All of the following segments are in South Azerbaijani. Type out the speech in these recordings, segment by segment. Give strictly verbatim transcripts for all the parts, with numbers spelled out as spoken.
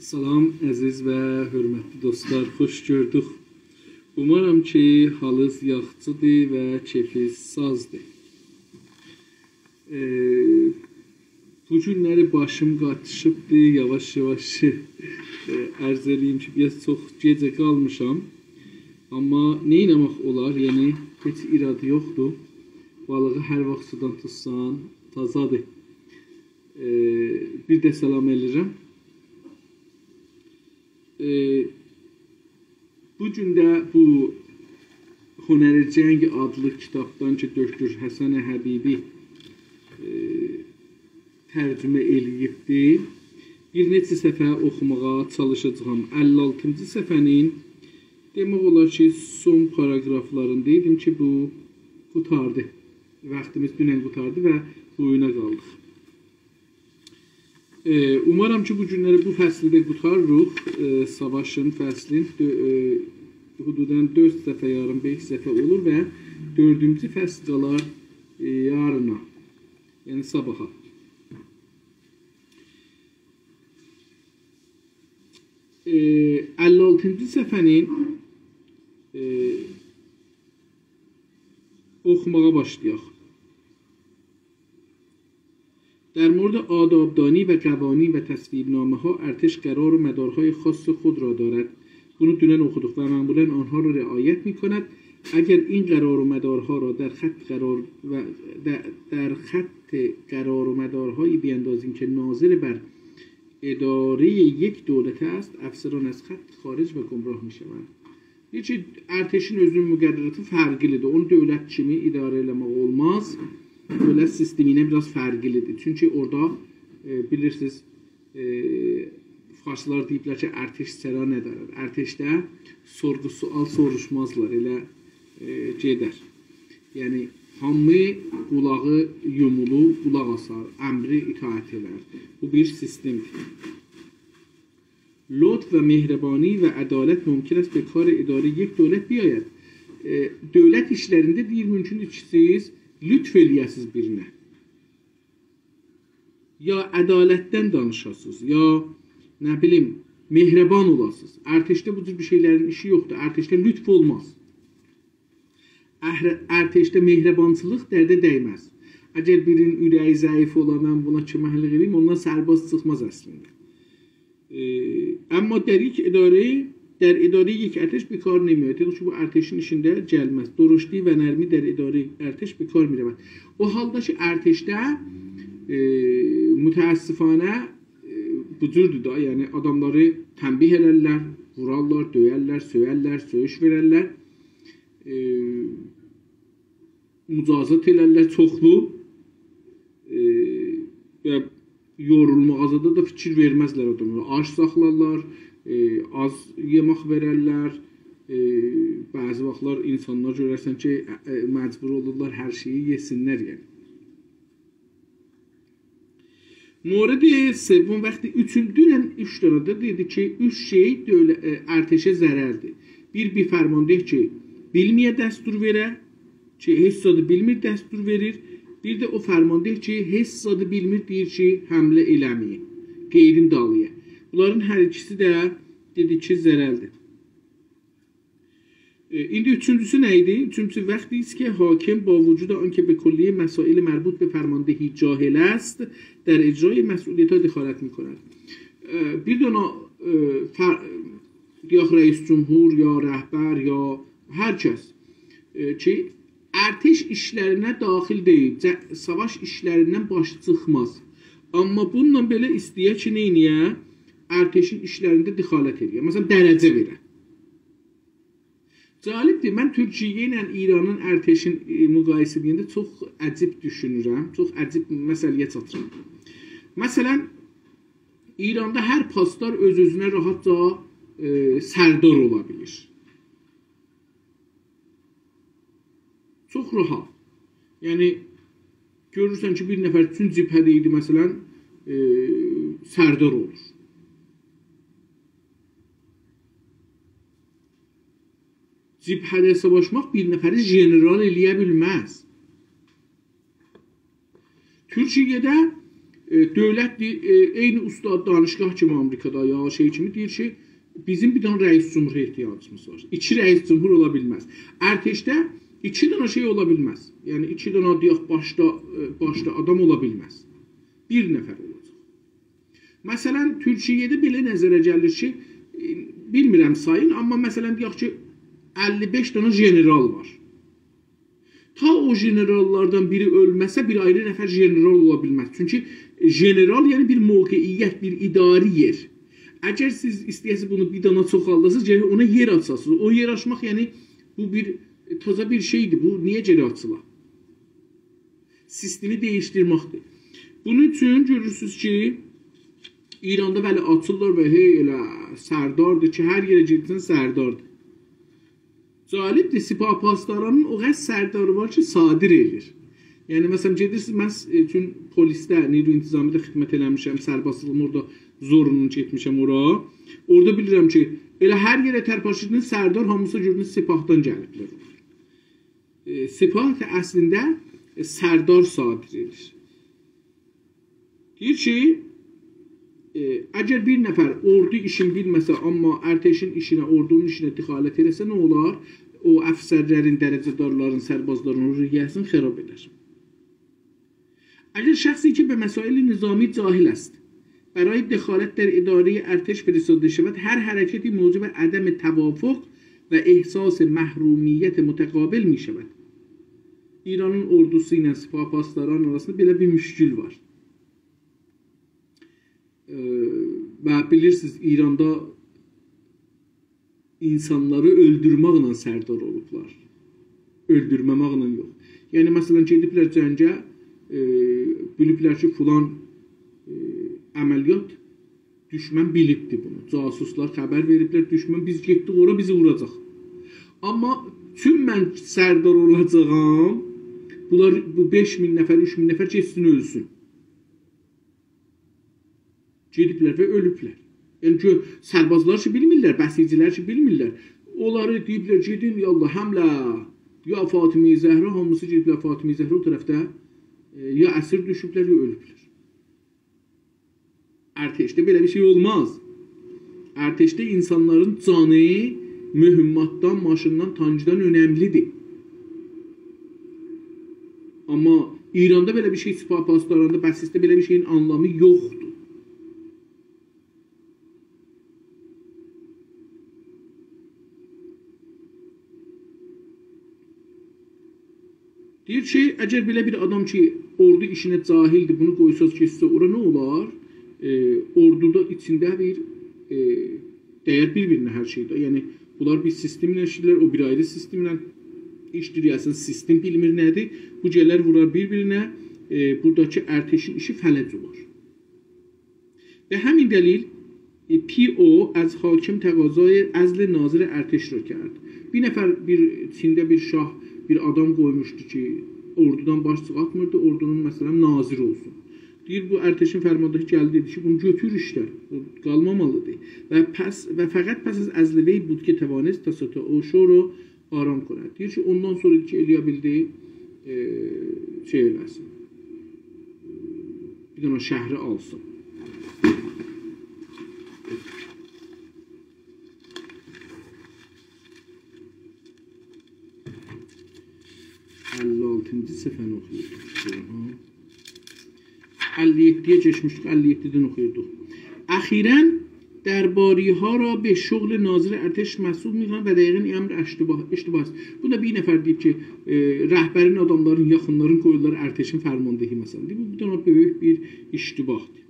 سلام، عزیز و حؤرمتلی دوستلار، خوش گؤردوک. اومارام کی، حالینیز یاخشیدیر و کئفینیز سازدیر. ائ، بو گونلری باشیم قاتیشیبدی، یاواش-یاواش، ائ، عرض ائله‌ییم کی، بیر آز چوخ گئجه قالمیشام. آمما نئینه‌مک اولار؟ یعنی، هئچ ایرادی یوخدور. بالیغی هر واخت سودان توتسان، تازادیر. ائ، بیر ده سلام ائله‌ییرم. ائ، بو گون ده بو هنر جنگ آدلی کیتابدان کی، دکتر حسن حبیبی، ائ، ترجمه ائله‌ییبدی، بیر نئچه صفحه اوخوماغا چالیشاجاغام. اللی آلتینجی صفحه‌نین، دئمک اولار کی، سون پاراگرافلاریندایدیم کی، بو قوتاردی. واختیمیز دونن قوتاردی و بو گونه قالدیق. ائ، اومارام کی، بو گونلری بو فصلی ده قوتاریریق. ائ، ساواشین فصلین دؤ-، ائ، حدوداً دؤرد صفحه یاریم، بئش صفحه اولور و دؤردونجو فصل قالار، ائ، یارینا. یعنی صاباحا. ائ، اللی آلتینجی صفحه‌نین، ائ، اوخوماغا باشلایاق. در مورد آدابدانی و قوانین و تصویب‌نامه‌ها ارتش قرار و مدارهای خاص خود را دارد. بونو دونن اوخودوق. و معمولاً آنها را رعایت می‌کند. اگر این قرار و مدارها را در خط قرار و در، در خط قرار و مدارهایی بیندازیم که ناظر بر ادارهٔ یک دولت است، افسران از خط خارج و گمراه می‌شوند. دئییر کی، ارتشین اؤزونون مقرراتی فرقلیدیر. اونو دولت کیمی اداره ائله‌مک اولماز. دولت سیستمینه بیر آز فرقلیدیر. چونکی اورادا، ائ، بیلیرسینیز، ائ، فارسلار دئییبلر کی، ارتش سرا ندارد. ارتشده سورغو سؤال سوروشمازلار، ائله، ائ، گئدر. یعنی، هامی قولاغی یومولو، قولاق آسار، امری اطاعت ائدر. بو بیر سیستمدیر. لطف و مهربانی و عدالت ممکن است به کار ادارهٔ یک دولت بیاید. ائ، دولت ایشلرینده دئییر، مومکوندور کی، سیز لطف ائله‌یه‌سیز بیرینه. یا عدالتدن دانیشاسینیز، یا، نه بیلیم، مهربان اولاسینیز. ارتشده بو جور بیر شئیلرین ایشی یوخدور. ارتشده لطف اولماز. اهر-، ارتشده مهربانچیلیق درده دیمز. اگر بیرینین اوره‌یی ضعیف اولا، من بونا کؤمکلیک ائدیم، اوندان سرباز چیخماز اصلینده. ائ، اما در یک اداره، در ادارهٔ یک ارتش به کار نمی‌آید. یعنی کی، بو ارتشین ایشینده گلمز. درشتی و نرمی در ادارهٔ ارتش به کار می‌رود. او حالدا کی، ارتشده، ائ، متأسفانه، ائ، بو جوردور دا، یعنی آداملاری تنبیه ائلرلر، وورارلار، دؤیرلر، سؤیرلر، سؤیوش وئررلر. ائ، مجازات ائلرلر چوخلو، ائ، و یورولماغا زادا دا فیکیر وئرمزلر آداملارا. آج ساخلارلار، ائ، آز یئمک وئررلر، ائ، بعضی واختلار اینسانلار گؤررسن کی، ائ، ائ، مجبور اولورلار هر شئیی یئسینلر، یعنی. مورد سوم، وقتی اوچون، دونن اوچ دنه ده دئدی کی، اوچ شئی دؤوله-، ائ، ارتشه ضرردیر. بیر، بیر فرمانده کی، بیلمه‌یه دستور وئره، کی، هئچ زادی بیلمیر، دستور وئریر. بیر ده او فرمانده کی، هئچ زادی بیلمیر، دئییر کی، حمله ائله‌مه‌یین، قئییدین دالییا. بونلارین هر ایکیسی ده دئدی کی، ضرردیر. ائ، ایندی اوچونجوسو نه ایدی؟ اوچونجوسو، وقتی است که حاکم با وجود آنکه به کلیهٔ مسائل مربوط به فرماندهی جاهل است، در اجرای مسئولیت‌ها دخالت می‌کند. ائ، بیر دنه، ائ، فر-، دئیک، رئیس جمهور یا رهبر یا هر کس، ائ، کی، ارتش ایشلرینه داخل دئییل، جه-، ساواش ایشلریندن باشی چیخماز. آمما بونونلا بئله ایسته‌یه کی، نئینیه؟ ارتشین ایشلرینده دخالت ائله‌یه. مثلا، درجه وئره. جالبدیر، من تورکیه ایله ایرانین ارتشین، ائ، مقایسه ائدنده چوخ عجیب دوشونورم، چوخ عجیب مسئله‌یه چاتیرام. مثلا، ایراندا هر پاسدار اؤز-اؤزونه راحتجا، ائ، سردار اولا بیلیر. چوخ راحت. یعنی، گؤرورسن کی، بیر نفر چون جبهه‌ده ایدی، مثلا، ائ، سردار اولور. جبهه‌ده ساواشماق بیر نفری ژنرال ائله‌یه بیلمز. تورکیه‌ده ائ، دؤولت دئییر، ائ، عینی اوستاد دانشگاه کیمی آمریکادا، یا شئی کیمی دئییر کی، بیزیم بیر دنه رئیس جمهورا احتیاجیمیز وار. ایکی رئیس جمهور اولا بیلمز. ارتشده ایکی دنه شئی اولا بیلمز. یعنی، ایکی دنه، دئیک، باشدا، ائ، باشدا آدام اولا بیلمز. بیر نفر اولاجاق. مثلا، تورکیه‌ده بئله نظره گلیر کی، ائ، بیلمیرم سایین، آمما مثلا، دئیک کی، اللی بئش دنه ژنرال وار. تا او ژنراللاردان بیری اؤلمه‌سه، بیر آیری نفر ژنرال اولا بیلمز. چونکی ژنرال، یعنی بیر موقعیت، بیر اداری یئر. اگر سیز ایسته‌یه‌سینیز بونو بیر دانا چوخالداسینیز، گرک اونا یئر آچاسینیز. او یئر آچماق، یعنی بو بیر، ائ، تازا بیر شئیدیر. بو نییه گرک آچیلا؟ سیستمی دییشدیرمکدیر. بونون اوچون گؤرورسونوز کی، ایراندا بلی آچیرلار و هئی ائله سرداردیر کی، هر یئره گئدیرسن سرداردیر. جالبدیر، سپاه پاسدارانین او قدر سرداری وار کی، صادر ائله‌ییر. یعنی، مثلا، گئدیرسینیز، من س-، ائ، چون پلیسده، نیروی انتظامی‌ده خدمت ائله‌میشم، سربازلیغیم اورادا زورونون گئتمیشم اورا. اورادا بیلیرم کی، ائله هر یئره ترپاشیدین، سردار هامیسی گؤردون سپاهدان گلیبلر. ائ، سپاه کی، اصلینده، ائ، سردار صادر ائدیر. دئییر کی، ائ، اگر بیر نفر اوردو ایشین بیلمه‌سه، آمما ارتشین ایشینه، اوردونون ایشینه دخالت ائله‌سه، نه اولار؟ او افسرلرین، درجه‌دارلارین، سربازلارین روحیه‌سینی خراب ائدر. اگر شخصی که به مسائل نظامی جاهل است، برای دخالت در ادارهٔ ارتش فرستاده شود، هر حرکتی موجب عدم توافق و احساس محرومیت متقابل می‌شود. ایرانین اوردوسو ایله سپاه پاسداران آراسیندا بئله بیر مشکل وار. ائ، و بیلیرسینیز، ایراندا اینسانلاری اؤلدورمکله سردار اولوبلار. اؤلدورمه‌مکله یوخ. یعنی، مثلا، گئدیبلر جنگه، ائ، بیلیبلر کی، فلان، ائ، عملیات، دوشمن بیلیبدی بونو. جاسوسلار خبر وئریبلر، دوشمن، بیز گئتدیک اورا، بیزی ووراجاق. آمما چون من سردار اولاجاغام، بونلار، بو بئش مین نفر، اوچ مین نفر گئتسین، اؤلسون. گئدیبلر و اؤلوبلر. یعنی، گؤ-، سربازلار کی، بیلمیرلر، بسیجی‌لر کی، بیلمیرلر. اونلاری دئییبلر، «گئدین، یالله، حمله، یا فاطمه زهرا»، هامیسی گئدیبلر فاطمه زهرا او طرفده، ائ، یا اسیر دوشوبلر، یا اؤلوبلر. ارتشده بئله بیر شئی اولماز. ارتشده اینسانلارین جانی مهماتدان، ماشیندان، تانکدان اؤنملیدیر. آمما ایراندا بئله بیر شئی، سپاه پاسداراندا، بسیجده بئله بیر شئیین آنلامی یوخدور. دئییر کی، اگر بئله بیر آدام کی، اوردو ایشینه جاهلدیر، بونو قویساز کئچسه اورا، نه اولار؟ ائ، اوردودا ایچینده بیر، ائ، دَیر بیر-بیرینه هر شئی ده. یعنی، بونلار بیر سیستمله ایشله‌ییرلر، او بیر آیری سیستمله ایشله‌ییر. اصلا سیستم بیلمیر نه‌دیر. بو گلر وورار بیر-بیرینه، ائ، بوراداکی ارتشین ایشی فلج اولار. به همین دلیل، ائ، پی او از حاکم تقاضای عزل ناظر ارتش را کرد. بیر نفر، بیر چینده بیر شاه، بیر آدام قویموشدو کی، اوردودان باش چیخارتمیردی، اوردونون، مثلا، ناظری اولسون. دئییر، بو ارتشین فرماندهی گلدی، دئدی کی، بونو گؤتور ایشده، بو قالمامالیدیر. و پس، و فقط پس از عزل وی بود که توانست تاساتائو شو رو آرام کند. دئییر کی، اوندان سونرا کی، ائلیه بیلدی، ائ، شئی ائله‌سین. بیر دنه شهری آلسین. اللی آلتینجی صفحه‌نی اوخویوردوق. اللی یئددی‌یه کئچمیشدیک، اللی یئددی‌دن اوخویوردوق. اخیراً درباری‌ها را به شغل ناظر ارتش مسئول می‌کنند و دقیقاً این امر اشتباه، اشتباه است. بو دا بیر نفر دئییب کی، ائ، رهبرین آداملارین، یاخینلارین قویورلار ارتشین فرماندهی، مثلا. دئییب، بو بیر دنه بؤیوک بیر اشتباهدیر.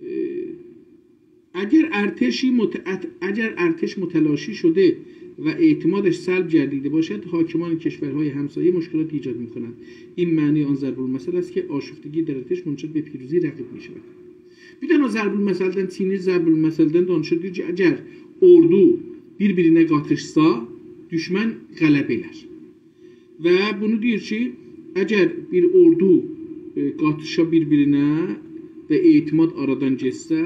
ائ، اگر ارتشی مت-، ات-، اگر ارتش متلاشی شده و اعتمادش سلب گردیده باشد، حاکمان کشورهای همسایه مشکلات ایجاد می‌کنند. این معنی آن ضرب‌المثل است که آشفتگی در ارتش منجر به پیروزی رقیب می‌شود. بیر دنه ضرب‌المثلدن، چینی ضرب‌المثلدن دانیشیر، دئییر کی، اگر اوردو بیر-بیرینه قاتیشسا، دوشمن غلبه ائلر. و بونو دئییر کی، اگر بیر اوردو، ائ، قاتیشا بیر-بیرینه و اعتماد آرادان گئتسه،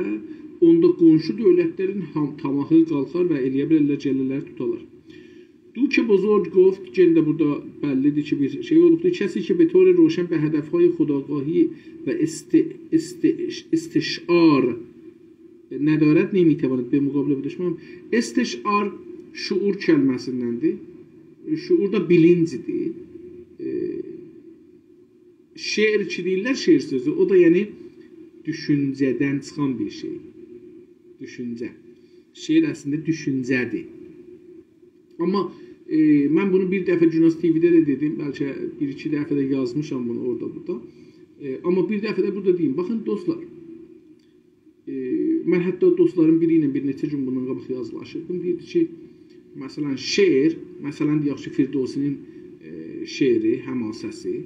اوندا قونشو دؤولتلرین هام-، طاماحی قالخار و ائلیه بیلرلر، گلرلر، توتالار. دوک بزرگ گفت، یئنه ده بورادا بللی‌دیر کی، بیر شئی اولوبدور. کسی که به طور روشن به هدف‌های خودآگاهی و است-، است-، استشعار ندارد، نمی‌تواند به مقابل دشمن. استشعار شعور کلمه‌سیندندیر. شعور دا بیلینجدیر. ائ، شعر کی دئییرلر، شعر سؤزو، او دا یعنی دوشونجه‌دن چیخان بیر شئی. دوشونجه. شعر اصلینده دوشونجه‌دیر. آمما، ائ، من بونو بیر دفعه گوناز تی‌وی‌ده ده دئدیم، بلکه بیر-ایکی دفعه ده یازمیشام بونو اورادا، بورادا. ائ، آمما بیر دفعه ده بورادا دئییم. باخین، دوستلار، ائ، من حتی دوستلارین بیری ایله بیر نئچه گون بوندان قاباق یازیلاشیردیم. دئییردی کی، مثلا، شعر، مثلا، دئیک کی، فردوسی‌نین، ائ، شعری، حماسه‌سی، ائ،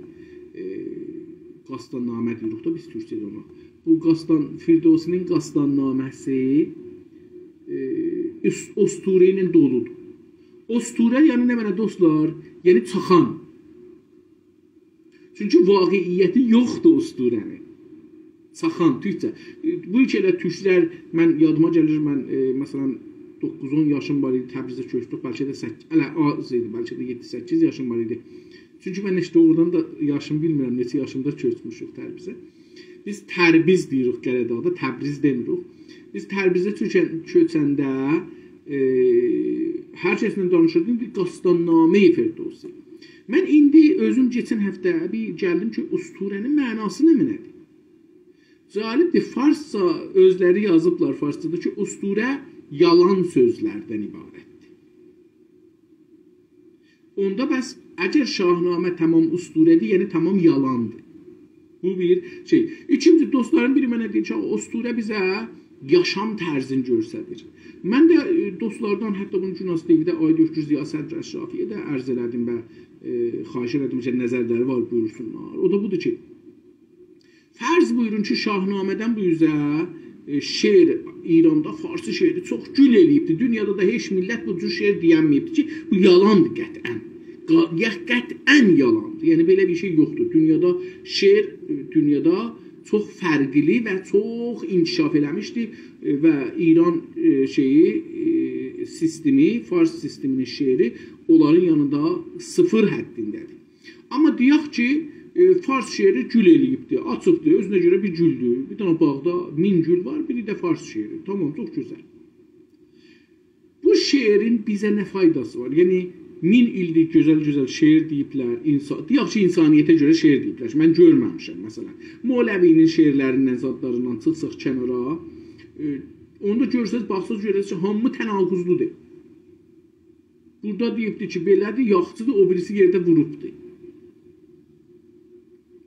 قاستان‌نامه دئییریک ده بیز تورکجه‌ده اونا. بو قاستان-، فردوسی‌نین قاستان‌نامه‌سی، ائ، اس-، اسطوره ایله دولودور. اسطوره یعنی نمنه، دوستلار؟ یعنی چاخان. چونکی واقعیتی یوخدور اسطوره‌نین. چاخان، تورکجه. بو کی ائله تورکلر، من یادیما گلیر، من، ائ، مثلا، دوققوز-اون یاشیم وار ایدی، تبریزه کؤچدوک، بلکه ده سککیز، هله آز ایدی، بلکه ده یئددی-سککیز یاشیم وار ایدی. چونکی من هئچ دوغرودان دا یاشیمی بیلمیرم، نئچه یاشیندا کؤچموشوک تبریزه. بیز تربیز دئییریک قره‌داغدا، تبریز دئمیریک. بیز تبریزه کؤچن-، کؤچنده، ائ، هر کسله دانیشیردیم، دئییر، «قاستان‌نامه‌ی فردوسی.» من ایندی اؤزوم کئچن هفته بیر گلدیم کی، اسطوره‌نین معناسی نمنه‌دیر؟ جالبدیر، فارسجا اؤزلری یازیبلار فارسجادا کی، اسطوره یالان سؤزلردن عبارتدیر. اوندا بس اگر شاهنامه تمام اسطوره‌دیر، یعنی تمام یالاندیر. بو بیر شئی. ایکینجی، دوستلارین بیری منه دئییر کی، «آغا، اسطوره بیزه یاشام طرزینی گؤستریر.» من ده، ائ، دوستلاردان، حتی بونو گوناز تی‌وی‌ده آقای دکتر ضیاء صدر اشرافی‌یه ده عرض ائله‌دیم و، ائ، خواهش ائله‌دیم کی، نظرلری وار، بویورسونلار. او دا بودور کی، فرض بویورون کی، شاهنامه‌دن بو اوزه، ائ، شعر ایراندا، فارسی شعری چوخ گول ائله‌ییبدی. دونیادا دا هئچ میللت بو جور شعر دئینمه‌ییبدی کی، بو یالاندیر قطعا. قا-، یا-، قطعا یالاندیر. یعنی، بئله بیر شئی یوخدور. دونیادا شعر، ائ، دونیادا چوخ فرقلی و چوخ انکشاف ائله‌میشدی، ائ، و ایران، ائ، شئیی، ائ، سیستمی، فارس سیستمی‌نین شعری اونلارین یانیندا صفر حدینده‌دیر. آمما دئیک کی، ائ، فارس شعری گول ائله‌ییبدی، آچیقدیر، اؤزونه گؤره بیر گولدور. بیر دنه باغدا مین گول وار، بیری ده فارس شعری. تامام، چوخ گؤزل. بو شعرین بیزه نه فایداسی وار؟ یعنی، مین ایلدیر گؤزل-گؤزل شعر دئییبلر، اینسا-، دئیک کی، انسانیته گؤره شعر دئییبلر. من گؤرمه‌میشم، مثلا. مولوی‌نین شعرلریندن، زادلاریندان چیخساق کنارا، ائ، اوندا گؤرسز، باخساز، گؤررسیز کی، هامی تناقضلودور. بورادا دئییبدی کی، بئله‌دیر، یاخچیدیر، او بیریسی یئرده ووروبدور.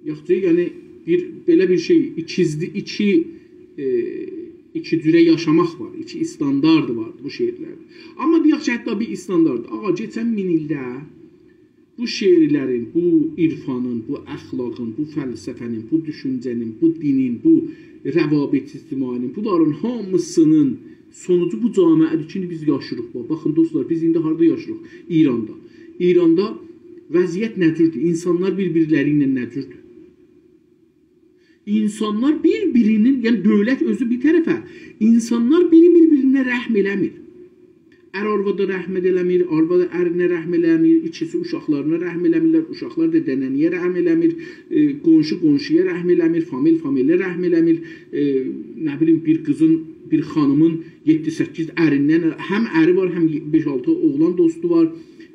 یاخچی، یعنی بیر، بئله بیر شئی، ایکیزلی، ایکی، ائ، ایکی جوره یاشاماق وار، ایکی استاندارد وار بو شعرلرده. آمما دئیک کی، حتی بیر استاندارد. آغا، کئچن مین ایلده بو شعرلرین، بو عرفانین، بو اخلاقین، بو فلسفه‌نین، بو دوشونجه‌نین، بو دینین، بو روابط اجتماعی‌نین، بونلارین هامیسی‌نین سونوجو بو جامعه‌دیر کی، ایندی بیز یاشیریق. باخ، باخین، دوستلار، بیز ایندی هاردا یاشیریق؟ ایراندا. ایراندا وضعیت نه جوردور؟ اینسانلار بیر-بیرلری ایله نه جوردور؟ اینسانلار بیر-بیری‌نین، یعنی دؤولت اؤزو بیر طرفه، اینسانلار بیری بیر-بیرینه رحم ائله‌میر. ار آروادا رحم ائله‌میر، آرواد ارینه رحم ائله‌میر، ایکیسی اوشاقلارینا رحم ائله‌میرلر، اوشاقلار دده‌ننه‌یه رحم ائله‌میر، ائ، قونشو قونشویا رحم ائله‌میر، فامیل فامیله رحم ائله‌میر، ائ، نه بیلیم، بیر قیزین، بیر خانیمین یئددی-سککیز اریندن، هم اری وار، هم بئش-آلتی اوغلان دوستو وار،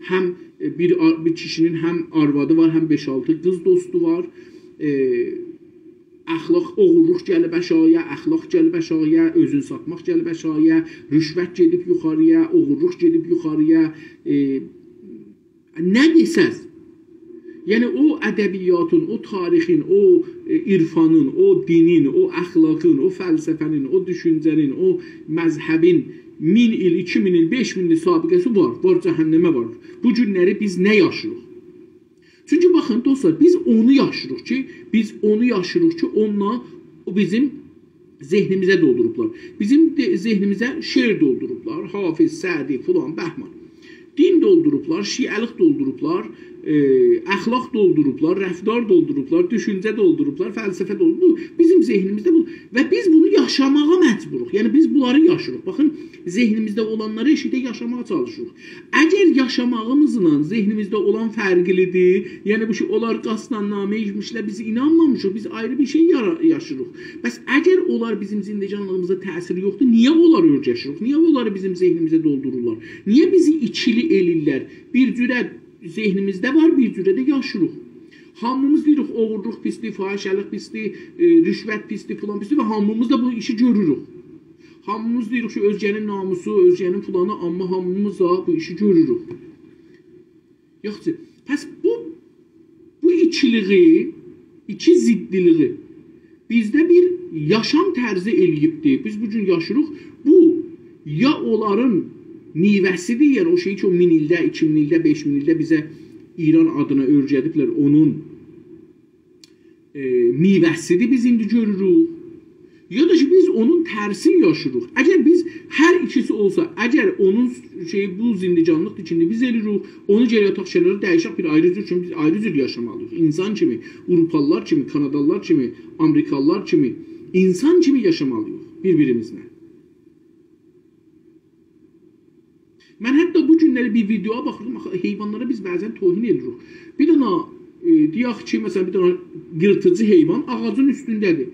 هم، ائ، بیر آ-، بیر کیشی‌نین هم آروادی وار، هم بئش-آلتی قیز دوستو وار. ائ، اخلاق، اوغورلوق گلیب آشاغییا، اخلاق گلیب آشاغییا، اؤزون ساتماق گلیب آشاغییا، رشوت گئدیب یوخارییا، اوغورلوق گئدیب یوخارییا، ائ، نه دئسز. یعنی، او ادبیاتین، او تاریخین، او، ائ، عرفانین، او دینین، او اخلاقین، او فلسفه‌نین، او دوشونجه‌نین، او مذهبین مین ایل، ایکی مین ایل، بئش مین ایل سابقه‌سی وار، وار، جهنمه وار. بو گونلری بیز نه یاشیریق؟ چونکی باخین، دوستلار، بیز اونو یاشیریق کی، بیز اونو یاشیریق کی، اونونلا او بیزیم ذهنیمیزه دولدوروبلار. بیزیم ده-، ذهنیمیزه شعر دولدوروبلار، حافظ، سعدی، فلان، بهمان. دین دولدوروبلار، شیعه‌لیک دولدوروبلار، ائ، اخلاق دولدوروبلار، رفتار دولدوروبلار، دوشونجه دولدوروبلار، فلسفه دولدوروبلار. بو بیزیم ذهنیمیزده بو و بیز بونو یاشاماغا مجبوروق. یعنی بیز بونلاری یاشیریق. باخین، ذهنیمیزده اولانلاری ائشیکده یاشاماغا چالیشیریق. اگر یاشاماغیمیزلا ذهنیمیزده اولان فرقلی‌دیر، یعنی بو کی، اونلار قصداً نامه ایچمیشلر، بیز اینانمامیشیق، بیز آیری بیر شئی یارا-، یاشیریق. بس اگر اونلار بیزیم زندگانلیغیمیزدا تأثیری یوخدور، نییه اونلاری اؤرگشیریک؟ نییه اونلاری بیزیم ذهنیمیزده دولدورورلار؟ نییه بیزی ایکیلی ائله‌ییرلر؟ بیر جوره ذهنیمیزده وار، بیر جوره ده یاشیریق. هامیمیز دئییریک، اوغورلوق پیسدیر، فاحشه‌لیک پیسدیر، ائ، رشوت پیسدیر، فلان پیسدیر و هامیمیز دا بو ایشی گؤروروک. هامیمیز دئییریک کی، اؤزگه‌نین ناموسو، اؤزگه‌نین فلانی، آمما هامیمیز دا بو ایشی گؤروروک. یاخشی، پس بو، بو ایکیلیگی، ایکی ضدلیگی بیزده بیر یاشام طرزی ائله‌ییبدیر. بیز بو گون یاشیریق. بو یا اونلارین میوه‌سی‌دیر، یعنی او شئی کی، او مین ایلده، ایکی مین ایلده، بئش مین ایلده بیزه ایران آدینا اؤرگدیبلر، اونون، ائ، میوه‌سی‌دیر، بیز ایندی گؤروروک. یا دا کی، بیز اونون ترسینی یاشیریق. اگر بیز هر ایکیسی اولسا، اگر اونون شئی، بو زندگانلیقدیر کی، ایندی بیز ائله‌ییریک، اونو گرک آتاق کنارا، دییشک بیر آیری جور، چونکی بیز آیری جور یاشامالی‌ییق. اینسان کیمی، آوروپالیلار کیمی، کانادالیلار کیمی، آمریکالیلار کیمی، اینسان کیمی یاشامالی‌ییق بیر-بیریمیزله. من حتی بو گونلری بیر ویدئویا باخیردیم، آخی حیوانلارا بیز بعضاً توهین ائدیریک. بیر دنه، ائ، دئیک کی، مثلاً، بیر دنه ییرتیجی حیوان آغاجین اوستونده‌دیر.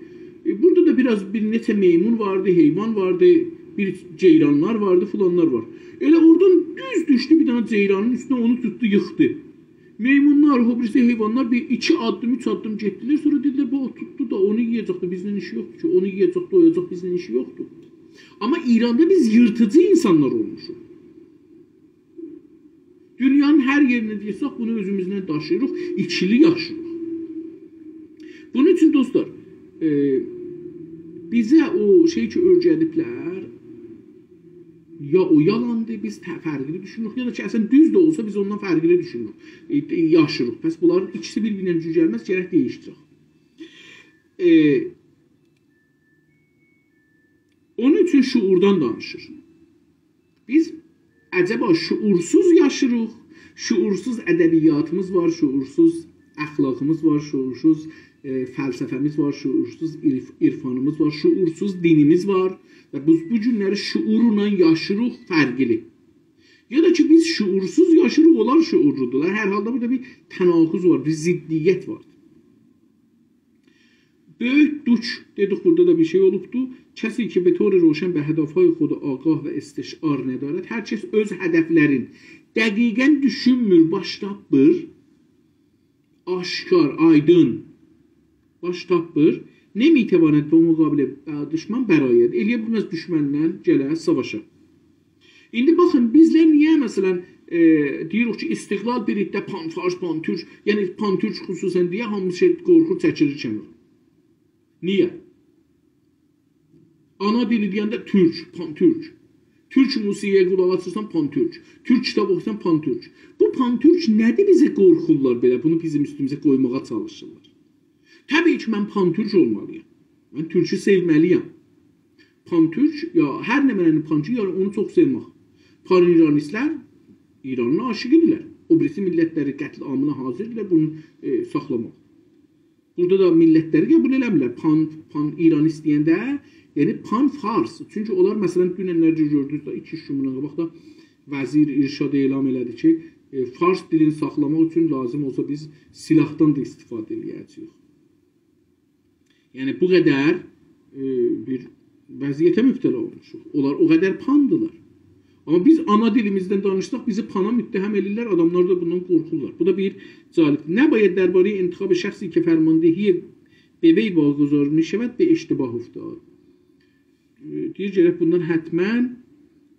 ائ، بورادا دا بیر آز، بیر نئچه میمون واردی، حیوان واردی، بیر جئیرانلار واردی، فلانلار وار. ائله اورادان دوز دوشدو بیر دنه جئیرانین اوستونه، اونو توتدو، ییخدی. میمونلار، او بیریسی حیوانلار بیر ایکی آددیم، اوچ آددیم گئتدیلر، سونرا دئدیلر: «بو توتدو دا، اونو یئیه‌جک ده، بیزله ایشی یوخدور کی، اونو یئیه‌جک، دویاجاق، بیزله ایشی یوخدور.» آمما ایراندا بیز ییرتیجی اینسانلار اولموشوق. دونیانین هر یئرینده دئسک، بونو اؤزوموزله داشیییریق، ایکیلی یاشیییریق. بونون اوچون، دوستلار، ائ، بیزه او شئی کی، اؤرگدیبلر، یا او یالاندیر، بیز ته-، فرقلی دوشونوروک، یا دا کی، اصلاً دوز ده اولسا، بیز اوندان فرقلی دوشونوروک، ائ، ائ، یاشیریق. پس بونلارین ایکیسی بیر-بیرینه دوز گلمز، گرک دییشدیرک. ائ، اونون اوچون شعوردان دانیشیر. بیز عجبا شعورسوز یاشیریق، شعورسوز ادبیاتیمیز وار، شعورسوز اخلاقیمیز وار، شعورسوز، ائ، فلسفه‌میز وار، شعورسوز عرف-، عرفانیمیز وار، شعورسوز دینیمیز وار و بیز بو گونلری شعورلا یاشیریق، فرقلی. یا دا کی، بیز شعورسوز یاشیریق، اونلار شعورلودولار. هر حالدا بورادا بیر تناقض وار، بیر ضدیت وار. بؤیوک دوک، دئدیک، بورادا دا بیر شئی اولوبدو. کسی که به طور روشن به هدفهای خود آگاه و استشعار ندارد، هر کس اؤز هدفلرین دقیقاً دوشونمور، باش تاپمیر، آشکار، آیدین، باش تاپمیر، نمی‌تواند به مقابل دشمن برآید، ائلیه بیلمز دوشمنله گله ساواشا. ایندی باخین، بیزلر نییه، مثلاً، ائ، دئییریک کی، استقلال بیر عده پان‌فارس، پان‌تورک، یعنی پان‌تورک خصوصاً دئیه هامی شئی قورخور، چکیلیر کنارا؟ نییه؟ آنا دیلی دئینده تورک، پان‌تورک. تورک موسیقی‌یه قولاق آسیرسان، پان‌تورک. تورک کیتاب اوخویورسان، پان‌تورک. بو پان‌تورک نه‌دیر بیزه قورخورلار بئله، بونو بیزیم اوستوموزه قویماغا چالیشیرلار؟ طبیعی کی، من پان‌تورک اولمالی‌یام. من تورکو سئومه‌لی‌یم. پان‌تورک، یا هر نمنه‌نین پان‌تورک، یعنی اونو چوخ سئومک. پان‌ایرانیستلر ایرانین عاشیقی‌دیرلر. او بیریسی میللتلری قتل‌عامینا حاضردیرلار بونو، ائ، ساخلاماق. بورادا دا میللتلری قبول ائله‌میرلر. پان، پان‌ایرانیست دئینده، یعنی پان‌فارس. چونکی اونلار، مثلاً، دوننلرجه گؤردونوز ده، ایکی-اوچ گون بوندان قاباق دا وزیر ارشاد اعلام ائله‌دی کی، ائ، فارس دیلینی ساخلاماق اوچون لازیم اولسا بیز سلاحدان دا استفاده ائله‌یه‌جه‌ییک. یعنی، بو قدر، ائ، بیر وضعیته مبتلا اولموشوق. اونلار او قدر پاندیلار. آمما بیز آنا دیلیمیزدن دانیشساق، بیزی پانا متهم ائدیرلر، آداملار دا بوندان قورخورلار. بو دا بیر جالب. نباید دربارهٔ انتخاب شخصی که فرماندهی به وی واگذار می‌شود، به اشتباه افتاد. ائ، دئییر، گرک بوندان حتماً،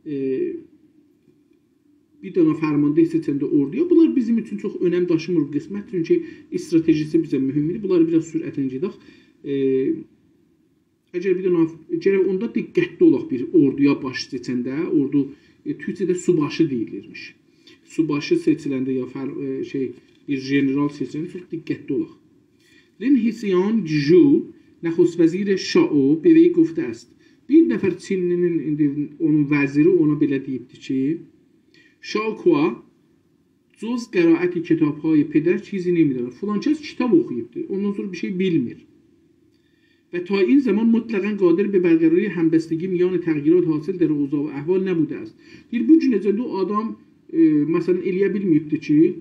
ائ، بیر دنه فرمانده سئچنده اوردویا. بونلار بیزیم اوچون چوخ اؤنم داشیمیر بو قسمت، چونکی استراتژی‌سی بیزه مهمدور. بونلاری بیر آز سرعتله گئدک. ائ، اگر بیر دنه، گرک اوندا دقتلی اولاق بیر اوردویا باش سئچنده، اوردو، ائ، تورکجه‌ده سوباشی دئییلیرمیش. سوباشی سئچیلنده یا فر-، ائ، شئی، بیر ژنرال سئچیلنده چوخ دقتلی اولاق. لین هسیانگ جو، نخست‌وزیر شائو، به وی گفته است. بیر نفر چینلی‌نین، ایندی اونون وزیری اونا بئله دئییبدی کی، شائو کوا، جز قرائت کتاب‌های پدر چیزی نمی‌داند. فلان کس کیتاب اوخویوبدور، اوندان سونرا بیر شئی بیلمیر. و تا این زمان مطلقاً قادر به برقراری همبستگی میان تغییرات حاصل در اوضاع و احوال نبوده است. دئییر، بو گونه‌جن ده او آدام، ائ، مثلاً، ائلیه بیلمه‌ییبدیر کی،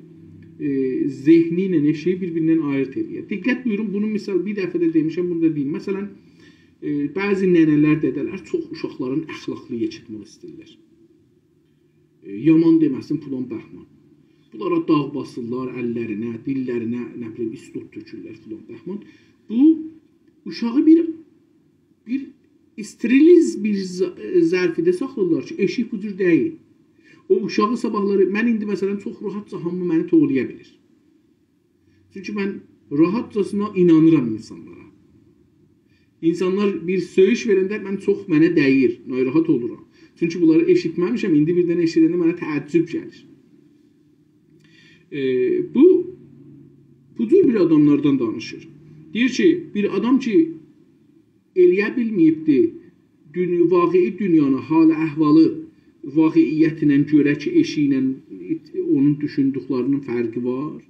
ائ، ذهنی ایله ائشیگی بیر-بیریندن آییرد ائلیه. دقت بویورون، بونو مثال بیر دفعه ده دئمیشم، بونو دا دئییم. مثلاً، ائ، بعضی ننه‌لر، دده‌لر چوخ اوشاقلارین اخلاقلی یئتیشمک ایسته‌ییرلر. ائ، یامان دئمه‌سین فلان بهمان. بونلارا داغ باسیرلار اللرینه، دیللرینه، نه بیلیم، ایسوت تؤکورلر فلان بهمان. بو اوشاغی بیر، بیر استریلیز بیر ظ-، ظرفده ساخلاییرلار کی، ائشیک بو جور دئییل. او اوشاغی صاباحلاری، من ایندی مثلاً چوخ راحاتجا هامی منی توولایا بیلیر. چونکی من راحاتجاسینا اینانیرام اینسانلارا. اینسانلار بیر سؤیوش وئرنده من چوخ منه دَییر، ناراحت اولورام. چونکی بونلاری ائشیتمه‌میشم، ایندی بیردن ائشیدنده منه تعجب گلیر. ائ، بو، بو جور بیر آداملاردان دانیشیر. دئییر کی، بیر آدام کی، ائلیه بیلمه‌ییبدی، دونی-، واقعی دونیانی، حال احوالی، واقعیتینن گؤره کی، ائشیگینن اونون دوشوندوکلرینین فرقی وار.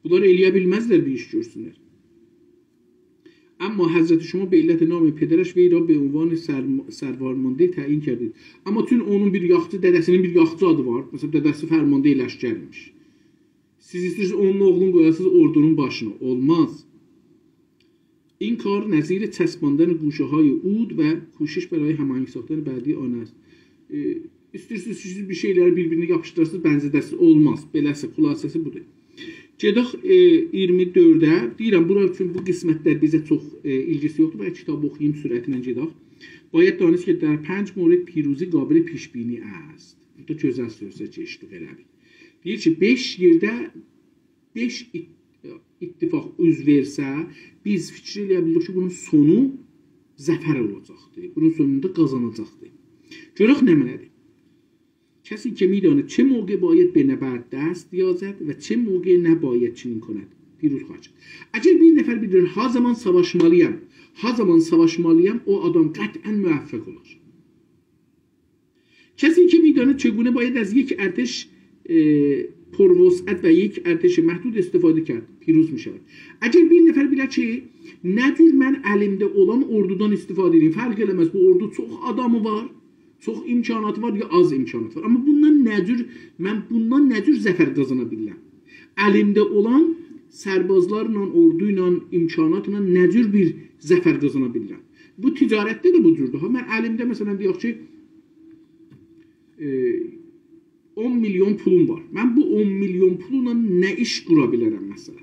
بونلار ائلیه بیلمزلر بیر ایش گؤرسونلر. اما حضرت شما به علت نام پدرش وی را به عنوان سر-، سروارمانده تعیین کردید. اما چون اونون بیر یاخچی، دده‌سینین بیر یاخچی آدی وار. مثلاً، دده‌سی فرمانده لشکر ایمیش. سیز ایسته‌ییرسینیز اونون اوغلون قویاسینیز اوردونون باشینا. اولماز. این کار نظیر چسباندن گوشه‌های عود و کوشش برای هماهنگ ساختن بعدی آن است. ائ، ایسته‌ییرسینیز سیز بیر شئیلری بیر-بیرینه یاپیشدیراسینیز، بنزه‌ده‌سینیز. اولماز. بئله‌سی، خلاصه‌سی بودور. گئدک، ائ، اییرمی دؤرده. دئییرم، بورا اوچون بو قسمتلر بیزه چوخ، ائ، ایلگیسی یوخدور. بلکه کیتابی اوخویوم، سرعتله گئدک. باید دانست که در پنج مورد پیروزی قابل پیش‌بینی است. بورادا گؤزل سؤزلر کئچدیک ائله بیل. دئییر کی، بئش یئرده بئش ات-، اتفاق اوز وئرسه، بیز فیکیر ائلیه بیلیریک کی، بونون سونو ظفر اولاجاقدیر. بونون سونوندا قازاناجاقدیر. گؤرک نمنه‌دیر. کسی که می‌داند چه موقع باید به نبرد دست یازد و چه موقع نباید چنین کند، پیروز خواهد شد. اگر بیر نفر بیلیر، ها زامان ساواشمالییام، ها زامان ساواشمالییام، او آدام قطعاً موفق اولار. کسی که می‌داند چگونه باید از یک ارتش، اه، پروسعت و یک ارتش محدود استفاده کرد، پیروز می‌شود. اگر بیر نفر بیله کی، نه جور من الیمده اولان اوردودان استفاده ائدیم، فرق ائله‌مز، بو اوردو چوخ آدامی وار، چوخ امکاناتی وار، یا آز امکاناتی وار. اما بوندان نه جور، من بوندان نه جور ظفر قازانا بیلرم؟ الیمده اولان سربازلارلا، اوردو ایله، امکاناتلا نه جور بیر ظفر قازانا بیلرم؟ بو تجارتده ده بو جوردور. ها، من الیمده، مثلاً، دئیک کی، ائ، اون میلیون پولوم وار. من بو اون میلیون پوللا نه ایش قورا بیلرم، مثلاً؟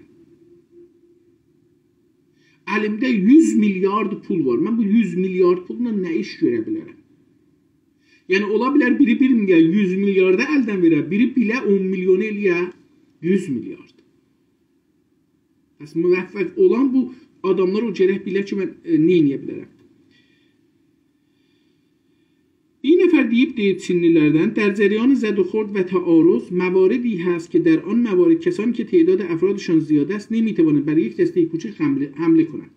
الیمده یوز میلیارد پول وار. من بو یوز میلیارد پوللا نه ایش گؤره بیلرم؟ یعنی، اولا بیلر بیری بیر میلیارد، یوز میلیاردی الدن وئره، بیری بیله اون میلیونو ائلیه یوز میلیارد. پس موفق اولان بو آداملار او گرک بیله کی، من، ائ، نه ائلیه بیلرم؟ بیر نفر دئییبدی چینلی‌لردن: «در جریان زد و خورد و تعارض مواردی هست که در آن موارد کسانی که تعداد افرادشان زیاد است نمی‌توانند بر یک دستهٔ کوچک حمله، حمله کنند.»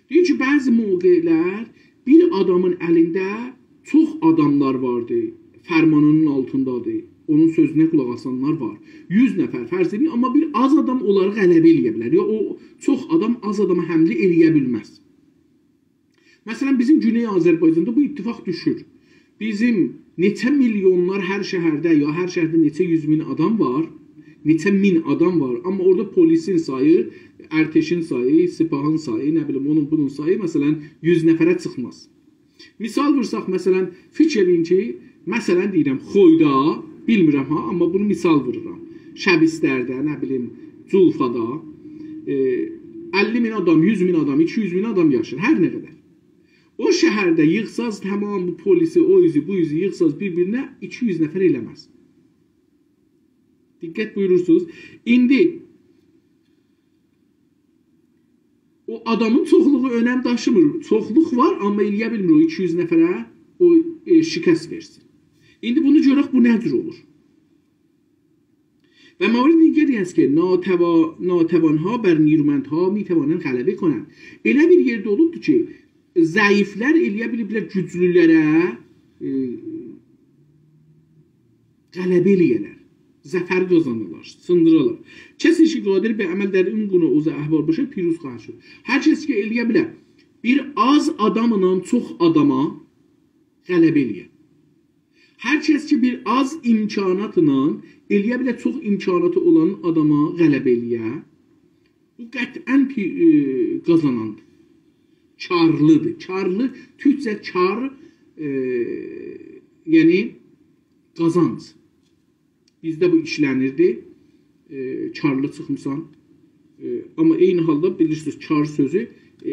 دئییر کی، بعضی موقعلر بیر آدامین الینده چوخ آداملار واردی، فرمانینین آلتیندادیر، اونون سؤزونه قولاق آسانلار وار. یوز نفر، فرض ائدین، اما بیر آز آدام اونلاری غلبه ائلیه بیلر. یا او چوخ آدام آز آداما حمله ائلیه بیلمز. مثلاً، بیزیم گونئی آذربایجاندا بو اتفاق دوشور. بیزیم نئچه میلیونلار هر شهرده، یا هر شهرده نئچه یوز مین آدام وار، نئچه مین آدام وار، اما اورادا پلیسین سایی، ارتشین سایی، سپاهین سایی، نه بیلیم، اونون بونون سایی، مثلاً، یوز نفره چیخماز. مثال وورساق، مثلاً، فیکیر ائله‌یین کی، مثلاً دئییرم، خویدا، بیلمیرم ها، اما بونو مثال وورورام. شبسترده، نه بیلیم، جولفادا، ائ، اللی مین آدام، یوز مین آدام، ایکی یوز مین آدام یاشیر، هر نه قدر. او شهرده ییغساز تمام بو پلیسی، او اوزو، بو اوزو ییغساز بیر-بیرینه، ایکی یوز نفر ائله‌مز. دقت بویورورسونوز. ایندی او آدامین چوخلوغو اؤنم داشیمیر. چوخلوق وار، اما ائلیه بیلمیر او ایکی یوز نفره او، ائ، شکست وئرسین. ایندی بونو گؤرک، بو نه جور اولور؟ و موارد دیگری است که ناتوا-، ناتوان‌ها بر نیرومندها می‌توانند غلبه کنند. ائله بیر یئرده اولوبدور کی، ضعیفلر ائلیه بیلیبلر گوجلولره، ائ، غلبه ائلیه‌لر. ظفر قازانالار، سیندیرالار. کسی کی قادر به عمل در این گونه اوضاع احوال باشد، پیروز خواهد شد. هر کس کی ائلیه بیلر بیر آز آداملا چوخ آداما غلبه ائلیه. هر کس کی بیر آز امکاناتلا ائلیه بیلر چوخ امکاناتی اولان آداما غلبه ائلیه، بو قطعاً پی-، ائ، قازاناندیر. کارلیدیر. کارلی، تورکجه کار، ائ، یعنی قازانج. بیزده بو ایشله‌نیردی. ائ، کارلی چیخمیسان. ائ، آمما عینی حالدا بیلیرسینیز، کار سؤزو، ائ،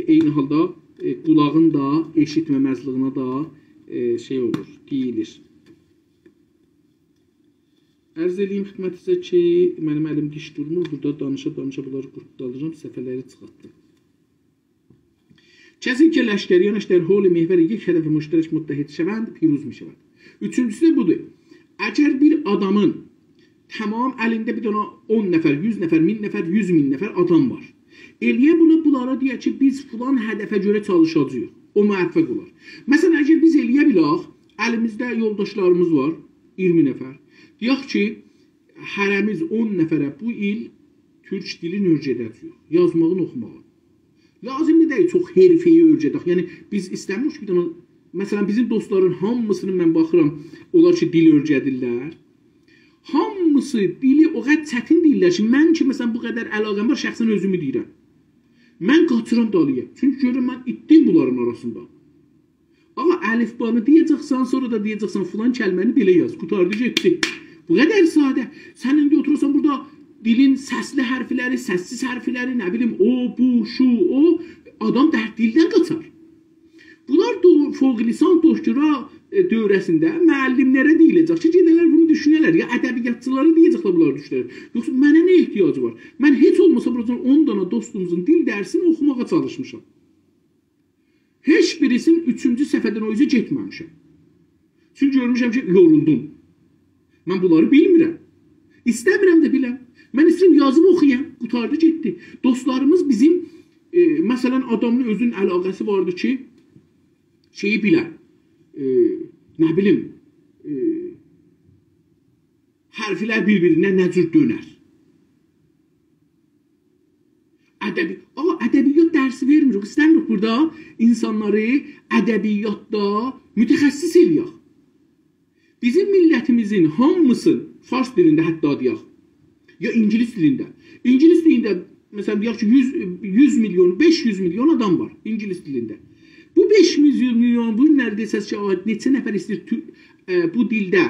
عینی حالدا، ائ، قولاغین دا ائشیتمه‌مزلیگینه ده، ائ، شئی اولور، دئییلیر. عرض ائله‌ییم خدمتینیزه کی، منیم الیم دیش دورمور. بورادا دانیشا-دانیشا بونلاری قورتدالیرام، صفحه‌لری چیخارتدیم. کسی که لشکریانش در حول محور یک هدف مشترک متحد شوند، پیروز می‌شود. اوچونجوسو ده بودور. اگر بیر آدامین تمام الینده بیر دنه اون نفر، یوز نفر، مین نفر، یوز مین نفر آدام وار. ائلیه بونو بونلارا دئیه کی، بیز فلان هدفه گؤره چالیشاجاغیق. او موفق اولار. مثلاً، اگر بیز ائلیه بیلک، الیمیزده یولداشلاریمیز وار، اییرمی نفر. دئیک کی، هره‌میز اون نفره بو ایل تورک دیلینی اؤیره‌ده‌جه‌ییک. یازماغین، اوخوماغین. لازیم دا دئییل چوخ حرفه‌ای اؤیره‌دک. یعنی، بیز ایسته‌میریک کی، بیر دنه، مثلاً، بیزیم دوستلارین هامیسینی من باخیرام، اونلار کی، دیل اؤیره‌دیرلر. هامیسی دیلی او قدر چتین دئییرلر کی، من کی، مثلاً، بو قدر علاقه‌م وار، شخصاً اؤزومو دئییرم. من قاچیرام دالییا. چونکی گؤرورم، من ایتدیم بونلارین آراسیندا. آقا، الفبانی دئیه‌جکسن، سونرا دا دئیه‌جکسن، فلان کلمه‌نی بئله یاز. قوتاردی، گئتدی. بو قدر ساده. سن ایندی اوتورورسان بورادا دیلین سسلی حرفلری، سس‌سیز حرفلری، نه بیلیم، او، بو، شو، او، آدام در دیلدن قاچار. بونلار دو-، فوق لیسانس، دکترا، ائ، دوره‌سینده معلم‌لره دئییله‌جک کی، گئده‌لر بونو دوشونه‌لر. یا ادبیاتچیلارا دئیه‌جکلر بونلاری دوشونه‌لر. یوخسا منه نه احتیاجی وار؟ من هئچ اولماسا بورادا اون دنه دوستوموزون دیل درسینی اوخوماغا چالیشمیشام. هئچ بیریسین اوچونجو صفحه‌دن او اوزه گئتمه‌میشم. چونکی گؤرموشم کی، یورولدوم. من بونلاری بیلمیرم. ایسته‌میرم ده بیلم. من ایسته‌ییرم یازیب اوخویام. قوتاردی گئتدی. دوستلاریمیز بیزیم، ائ، مثلاً، آدامین اؤزونون علاقه‌سی واردی کی، شئیی بیله. ائ، نه بیلیم، ائ، حرفلر بیر-بیرینه نه جور دؤنر. ادبی-، آقا، ادبیات درسی وئرمیریک. ایسته‌میریک بورادا اینسانلاری ادبیاتدا متخصص ائلیک. بیزیم میللتیمیزین هامیسی، فارس دیلینده حتی دئیک، یا اینگیلیس دیلینده. اینگیلیس دیلینده، مثلاً، دئیک کی، یوز، یوز میلیون، بئش یوز میلیون آدام وار اینگیلیس دیلینده. بو بئش یوز میلیون، بو گونلری دئسز کی، آقا، نئچه نفر ایسته‌ییر تو-، ائ، بو دیلده،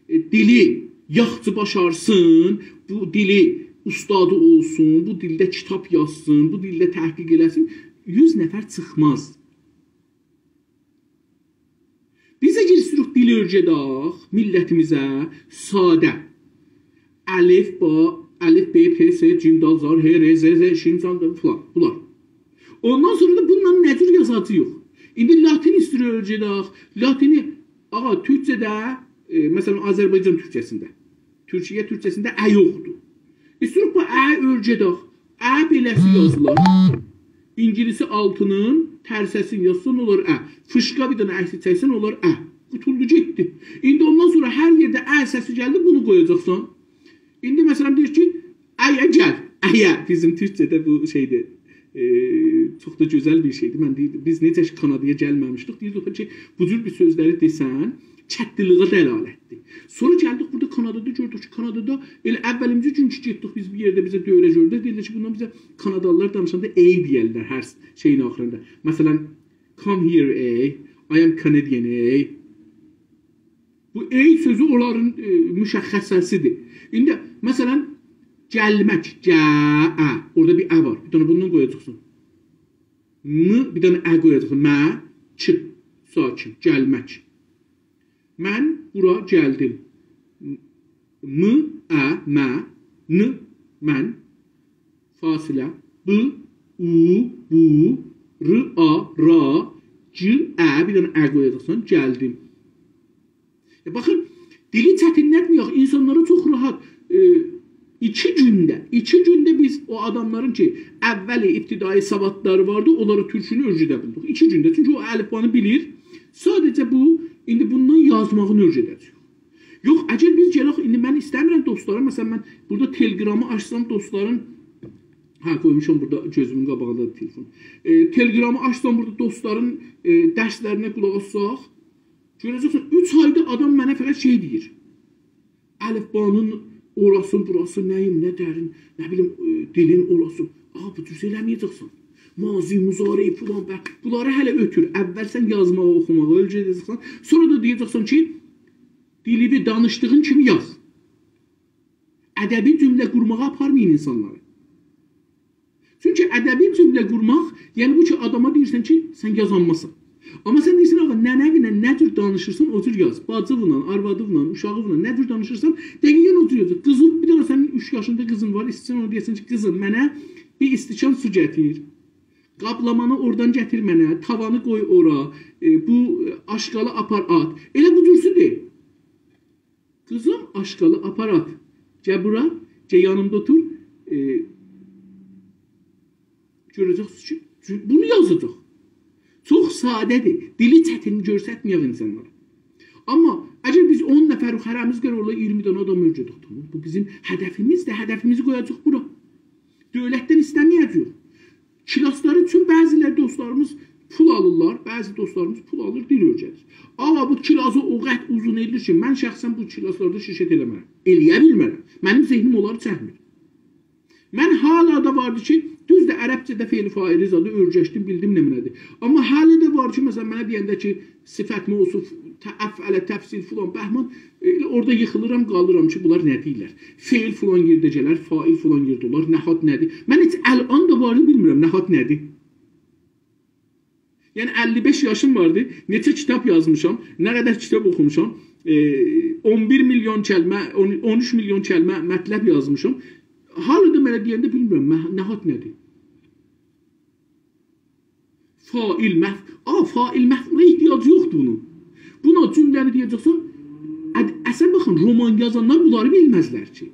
ائ، دیلی یاخشی باشارسین، بو دیلی اوستادی اولسون، بو دیلده کیتاب یازسین، بو دیلده تحقیق ائله‌سین، یوز نفر چیخماز. بیز ده گیرسیروق دیل اؤیره‌دک میللتیمیزه، ساده. الف، با، الف، ب، پ، س، جیم، دال، زار، ه، ر، ز، ز، شین، سان، فلان، بونلار. اوندان سونرا دا بونونلا نه جور یازاجاغیق؟ ایندی لاتین ایسته‌ییر اؤیره‌دک. لاتینی، آقا، تورکجه‌ده، ائ، مثلاً، آذربایجان تورکجه‌سینده، تورکیه تورکجه‌سینده ا یوخدور. ایسته‌ییریک بو ا اؤیره‌دک. ا بئله‌سی یازیلار. اینگیلیسی آلتینین ترسه‌سینی یازسان، اولار ا. فیشقا بیر دنه اکسیک چکسن، اولار ا. قوتولدو، گئتدی. ایندی اوندان سونرا هر یئرده ا سسی گلدی، بونو قویاجاقسان. ایندی، مثلاً، دئییر کی، ایه گل. ایه، بیزیم تورکجه‌ده بو شئیدیر. ائ، چوخ دا گؤزل بیر شئیدیر. من دئییردیم، بیز نئجه کی، کانادایا گلمه‌میشدیک، دئییردیک کی، بو جور بیر سؤزلری دئسن، چتینلیگه دلالتدیر. سونرا گلدیک بورادا کانادادا گؤردوک کی، کانادادا ائله اوّلیمجی گون کی گئتدیک بیز بیر یئرده بیزه دوره گؤردو، دئدیلر کی، بوندان بیزه کانادالیلار دانیشاندا A دئیرلر هر شئیین آخیریندا. مثلاً، come here A, I am Canadian A. بو A سؤزو اونلارین، ائ، مشخصه‌سیدیر. ایندی، مثلاً، گلمک، گ، ا. اورادا بیر ا وار. بیر دنه بوندان قویاجاقسان. م، بیر دنه ا قویاجاقسان. م، ک، ساکن، گلمک. من بورا گلدیم. م، ا، م، ن، من. فاصله. ب، او، بو، ر، آ، را، گ، ا، بیر دنه ا قویاجاقسان، گلدیم. ائ، باخین، دیلی چتینلتمه‌یک، اینسانلارا چوخ راحت. ائ، ایکی گونده، ایکی گونده بیز او آداملارین کی، اوّل ابتدایی سوادلاری واردی، اونلارا تورکونو اؤیره‌ده بیلدیک. ایکی گونده، چونکی او الفبانی بیلیر. ساده‌جه بو، ایندی بوندان یازماغینی اؤیره‌ده‌جه‌ییک. یوخ، اگر بیز گلک، ایندی من ایسته‌میرم دوستلاریم، مثلا، من بورادا تلگرامی آچسام دوستلارین، هه، قویموشام بورادا گؤزومون قاباغیندا دا تلفون. ائ، تلگرامی آچسام بورادا دوستلارین، ائ، درسلرینه قولاق آسساق، گؤره‌جکسن، اوچ آیدا آدام منه فقط شئی دئییر. الفبانین اوراسی، بوراسی، نه‌ییم، نه درین، نه بیلیم، ائ، دیلین اوراسی. آ، بو جور ائله‌مه‌یه‌جکسن. ماضی، مضارع، فلان، به، بونلاری هله اؤتور. اول سن یازماغی، اوخوماغی اؤیره‌جکسن. سونرا دا دئیه‌جکسن کی، دیلیوی دانیشدیغین کیمی یاز. ادبی جمله قورماغا آپارمایین اینسانلاری. چونکی ادبی جمله قورماق، یعنی بو کی، آداما دئییرسن کی، سن یازانماسان. آمما سن دئییرسن، «آغا، ننه‌وینن نه جور دانیشیرسان، او جور یاز. باجیوینان، آروادیوینان، اوشاغیوینان نه جور دانیشیرسان، دقیقاً او جور یاز.» قیزین، بیر دنه سنین اوچ یاشیندا قیزین وار، ایسته‌ییرسن اونا دئیه‌سن کی، «قیزیم، منه بیر استکان سو گتیر. قابلامانی اورادان گتیر منه، تاوانی قوی اورا، ائ، بو، ائ، آشغالی آپار آت.» ائله بو جورسو دئ. «قیزیم، آشغالی آپار آت. گل بورا، گل یانیمدا اوتور.» ائ، گؤره‌جکسینیز کی، بونو یازاجاق. چوخ ساده‌دیر. دیلی چتین گؤرستمه‌یک اینسانلارا. آمما اگر بیز اون نفر هره‌میز قرار اولا اییرمی دنه آدام اؤیره‌دک، تامام. بو بیزیم هدفیمیزدیر. هدفیمیزی قویاجاق بورا. دؤولتدن ایسته‌مه‌یه‌جه‌ییک. کلاسلار اوچون بعضی‌لر دوستلاریمیز پول آلیرلار، بعضی دوستلاریمیز پول آلیر، دیل اؤیره‌دیر. آمما بو کلاسی او قدر اوزون ائدیر کی، من شخصاً بو کلاسلاردا شرکت ائله‌مه‌رم. ائلیه بیلمه‌رم. منیم ذهنیم اونلاری چکمیر. من هله ده واردی کی، دوزدور، عربجه‌ده فعل فاعلی زادی اؤیرشدیم، بیلدیم نمنه‌دیر. آمما هله ده وار کی، مثلا، منه دئینده کی، صفت موصوف، ت-، افعل، تفضیل، فلان، بهمان، ائله اورادا ییخیلیرام، قالیرام کی، بونلار نه دئییرلر؟ فعل فلان یئرده گلر، فاعل فلان یئرده اولار، نهاد نه‌دیر؟ من هئچ الان دا واری بیلمیرم، نهاد نه‌دیر؟ یعنی، اللی بئش یاشیم واردی، نئچه کیتاب یازمیشام، نه قدر کیتاب اوخوموشام، ائ، اون بیر میلیون کلمه، اون، اون اوچ میلیون کلمه مطلب یازمیشام. هله ده منه دئینده بیلمیرم، مه-، نهاد نه‌دیر؟ فاعل، مف-، آ، فاعل مفعوله احتیاجی یوخدور بونون. بونا جمله‌نی دئیه‌جکسن، اد-، اصلاً باخین، رومان یازانلار بونلاری بیلمزلر کی.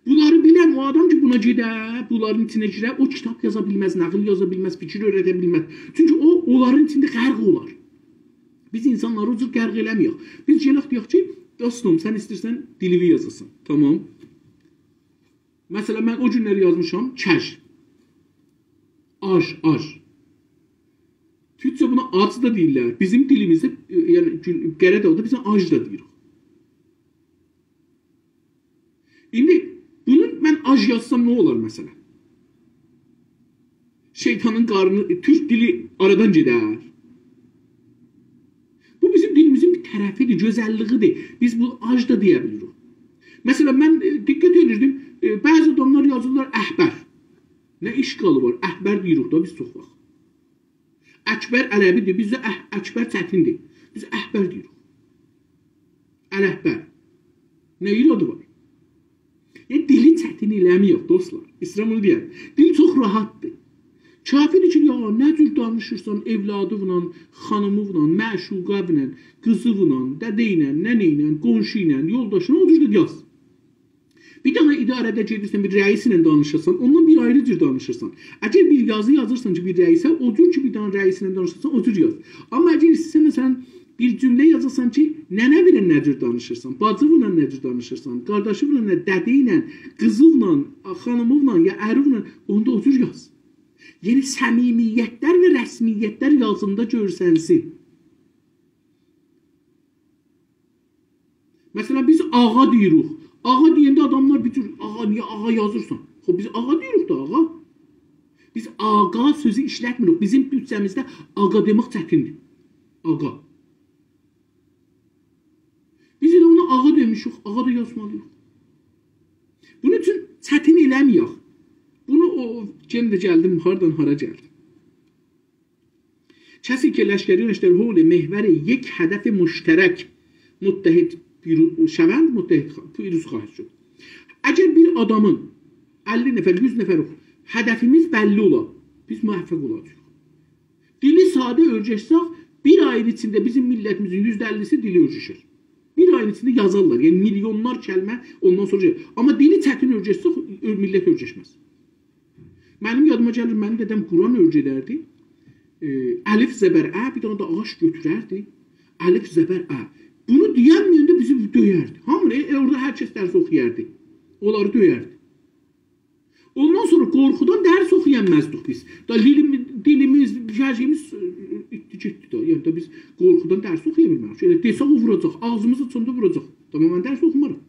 بونلاری بیلن او آدام کی، بونا گئده، بونلارین ایچینه گیره، او کیتاب یازا بیلمز، ناغیل یازا بیلمز، فیکیر اؤیرده بیلمز. چونکی او، اونلارین ایچینده غرق اولار. بیز اینسانلاری او جور غرق ائله‌مه‌یک. بیز گلک دئیک کی، دوستوم، سن ایسته‌ییرسن دیلیوی یازاسان. تامام. مثلا، من او گونلر یازمیشام، کج. آج، آج. تورکجه بونا آج دا دئییرلر. بیزیم دیلیمیزده، ائ، یعنی، گون-، قره‌داغدا بیز آج دا دئییریک. ایندی بونون من آج یازسام نه اولار، مثلا؟ شیطانین قارنی، ائ، تورک دیلی آرادان گئدر. بو بیزیم دیلیمیزین بیر طرفیدیر، گؤزللیگیدیر. بیز بو آج دا دئیه بیلیریک. مثلا، من، ائ، دقت ائدیردیم، ائ، بعضی آداملار یازیرلار احبر. نه اشکالی وار؟ احبر دئییریک دا بیز چوخ واخت. اکبر عربیدیر، بیزده اح-، اکبر چتیندیر. بیز احبر دئییریک. الاحبر. نه ایرادی وار؟ یعنی، دیلی چتین ائله‌مه‌یک، دوستلار. ایسته‌ییرم اونو دئیم. دیل چوخ راحتدیر. کافیدیر کی، یا، نه جور دانیشیرسان اولادینلا، خانیمینلا، معشوقه‌وینن، قیزینلا، دده ایله، ننه ایله، قونشو ایله، یولداشینلا، او جور ده یاز. بیر دنه اداره‌ده گئدیرسن، بیر رئیس ایله دانیشیرسان، اوندان بیر آیری جور دانیشیرسان. اگر بیر یازی یازیرسان کی، بیر رئیسه، او جور کی، بیر دنه رئیس ایله دانیشیرسان، او جور یاز. آمما اگر ایسته‌ییرسن، مثلا، بیر جمله یازاسان کی، ننه‌وینن نه جور دانیشیرسان، باجیوینان نه جور دانیشیرسان، قارداشیوینان نه، دده‌ینن، قیزینلا، خانیمینلا، یا اریوینن، اوندا او جور یاز. یعنی، صمیمیتلر و رسمیتلر یازیندا گؤرسنسین. مثلا، بیز آغا دئییریک. آغا دئینده آداملار بیر جور، «آغا، نییه آغا یازیرسان؟» خوب، بیز آغا دئییریک ده، آغا. بیز آغا سؤزو ایشلتمیریک. بیزیم تورکجه‌میزده آغا دئمک چتیندیر. آغا. بیز ائله اونا آغا دئمیشیک، آغا دا یازمالی‌ییق. بونون اوچون چتین ائله‌مه‌یک. بونو او، یئنه ده گلدیم، هاردان هارا گلدیم. کسی که لشکری در حول محور یک هدف مشترک متحد پیرو-، شوند، متحد خوا-، پیروز خواهد شد. اگر بیر آدامین اللی نفر، یوز نفر هدفیمیز بللی اولا، بیز موفق اولاجاغیق. دیلی ساده اؤیرشسک، بیر آیین ایچینده بیزیم میللتیمیزین یوزده اللی‌سی دیلی اؤیرشر. بیر آیین ایچینده یازارلار، یعنی میلیونلار کلمه اوندان سونرا گلر. آمما دیلی چتین اؤیرشسک، اؤ-، میللت اؤیرشمز. منیم یادیما گلیر، منیم دده‌م قرآن اؤیره‌دردی. ائ، الف زبر ا، بیر دنه ده آغاج گؤتورردی. الف زبر ا. بونو دئینمه‌ینده بیزی دؤیردی. هامی، ائ، ائ، اورادا هر کس درس اوخویاردی. اونلاری دؤیردی. اوندان سونرا قورخودان درس اوخویانمازدیق بیز. دا دیلیم-، دیلیمیز، هر شئییمیز، ائ، ایتدی گئتدی دا. یعنی دا بیز قورخودان درس اوخویا بیلمه‌ریک. ائله دئسک او ووراجاق، آغزیمیز آچاندا ووراجاق. تامام، من درس اوخومارام.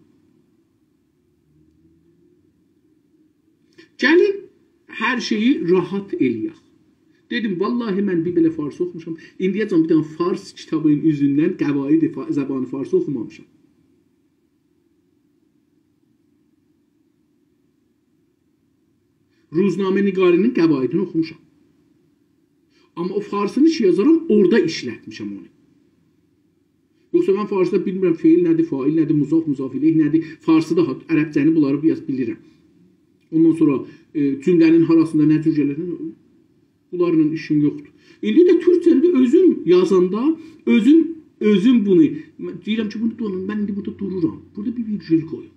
گلین، هر شئیی راحت ائله‌یک. دئدیم، واللهی من بیر بئله فارس اوخوموشام. ایندیه‌جن بیر دنه فارس کیتابینین اوزوندن قواعد فا-، زبان فارسی اوخومامیشام. روزنامه‌نگاری‌نین قواعدینی اوخوموشام. آمما او فارسینی کی یازارام، اورادا ایشلتمیشم اونو. یوخسا من فارسدا بیلمیرم فعل نه‌دیر، فاعل نه‌دیر، مضاف، مضاف الیه نه‌دیر. فارسدا ها، عربجه‌نی، بونلاری بیر آز بیلیرم. اوندان سونرا، ائ، جمله‌نین هاراسیندا نه جور گلیر، بونلارلا ایشیم یوخدور. ایندی ده تورکجه‌نی ده اؤزوم یازاندا، اؤزوم، اؤزوم بونو، دئییرم کی، بونو دونون، من ایندی بورادا دورورام. بورادا بیر ویرگول قویوم.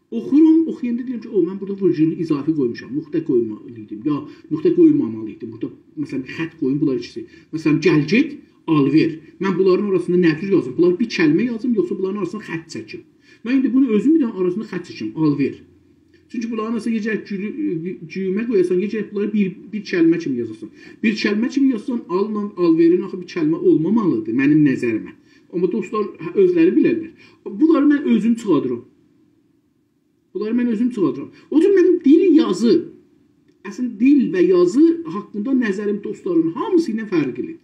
اوخورام، اوخویاندا دئییرم کی، او، من بورادا ویرگولو اضافی قویموشام، نقطه قویمالی ایدیم، یا نقطه قویمامالی ایدیم. بورادا، مثلا، بیر خط قویوم، بونلار ایکیسی. مثلا، گل گئت، آل‌وئر. من بونلارین آراسیندا نه جور یازیم؟ بونلاری بیر کلمه یازیم، یوخسا بونلارین آراسیندا خط چکیم؟ من ایندی بونو اؤزوم بیر دنه آراسیندا خط چکیم، آل‌وئر. چونکی بونلارین آراسیندا یا گرک گولو-، گویمه قویاسان، یا گرک بونلاری بیر، بیر کلمه کیمی یازاسان. بیر کلمه کیمی یازسان، آل‌لا آل‌وئرین آخی بیر کلمه اولمامالیدیر منیم نظریمه. آمما دوستلار، هه، اؤزلری بیلرلر. بونلاری من اؤزوم چیخاردیرام. بونلاری من اؤزوم چیخاردیرام. او جور منیم دیل، یازی، اصلینده دیل و یازی حاقیندا نظریم دوستلارین هامیسی ایله فرقلیدیر.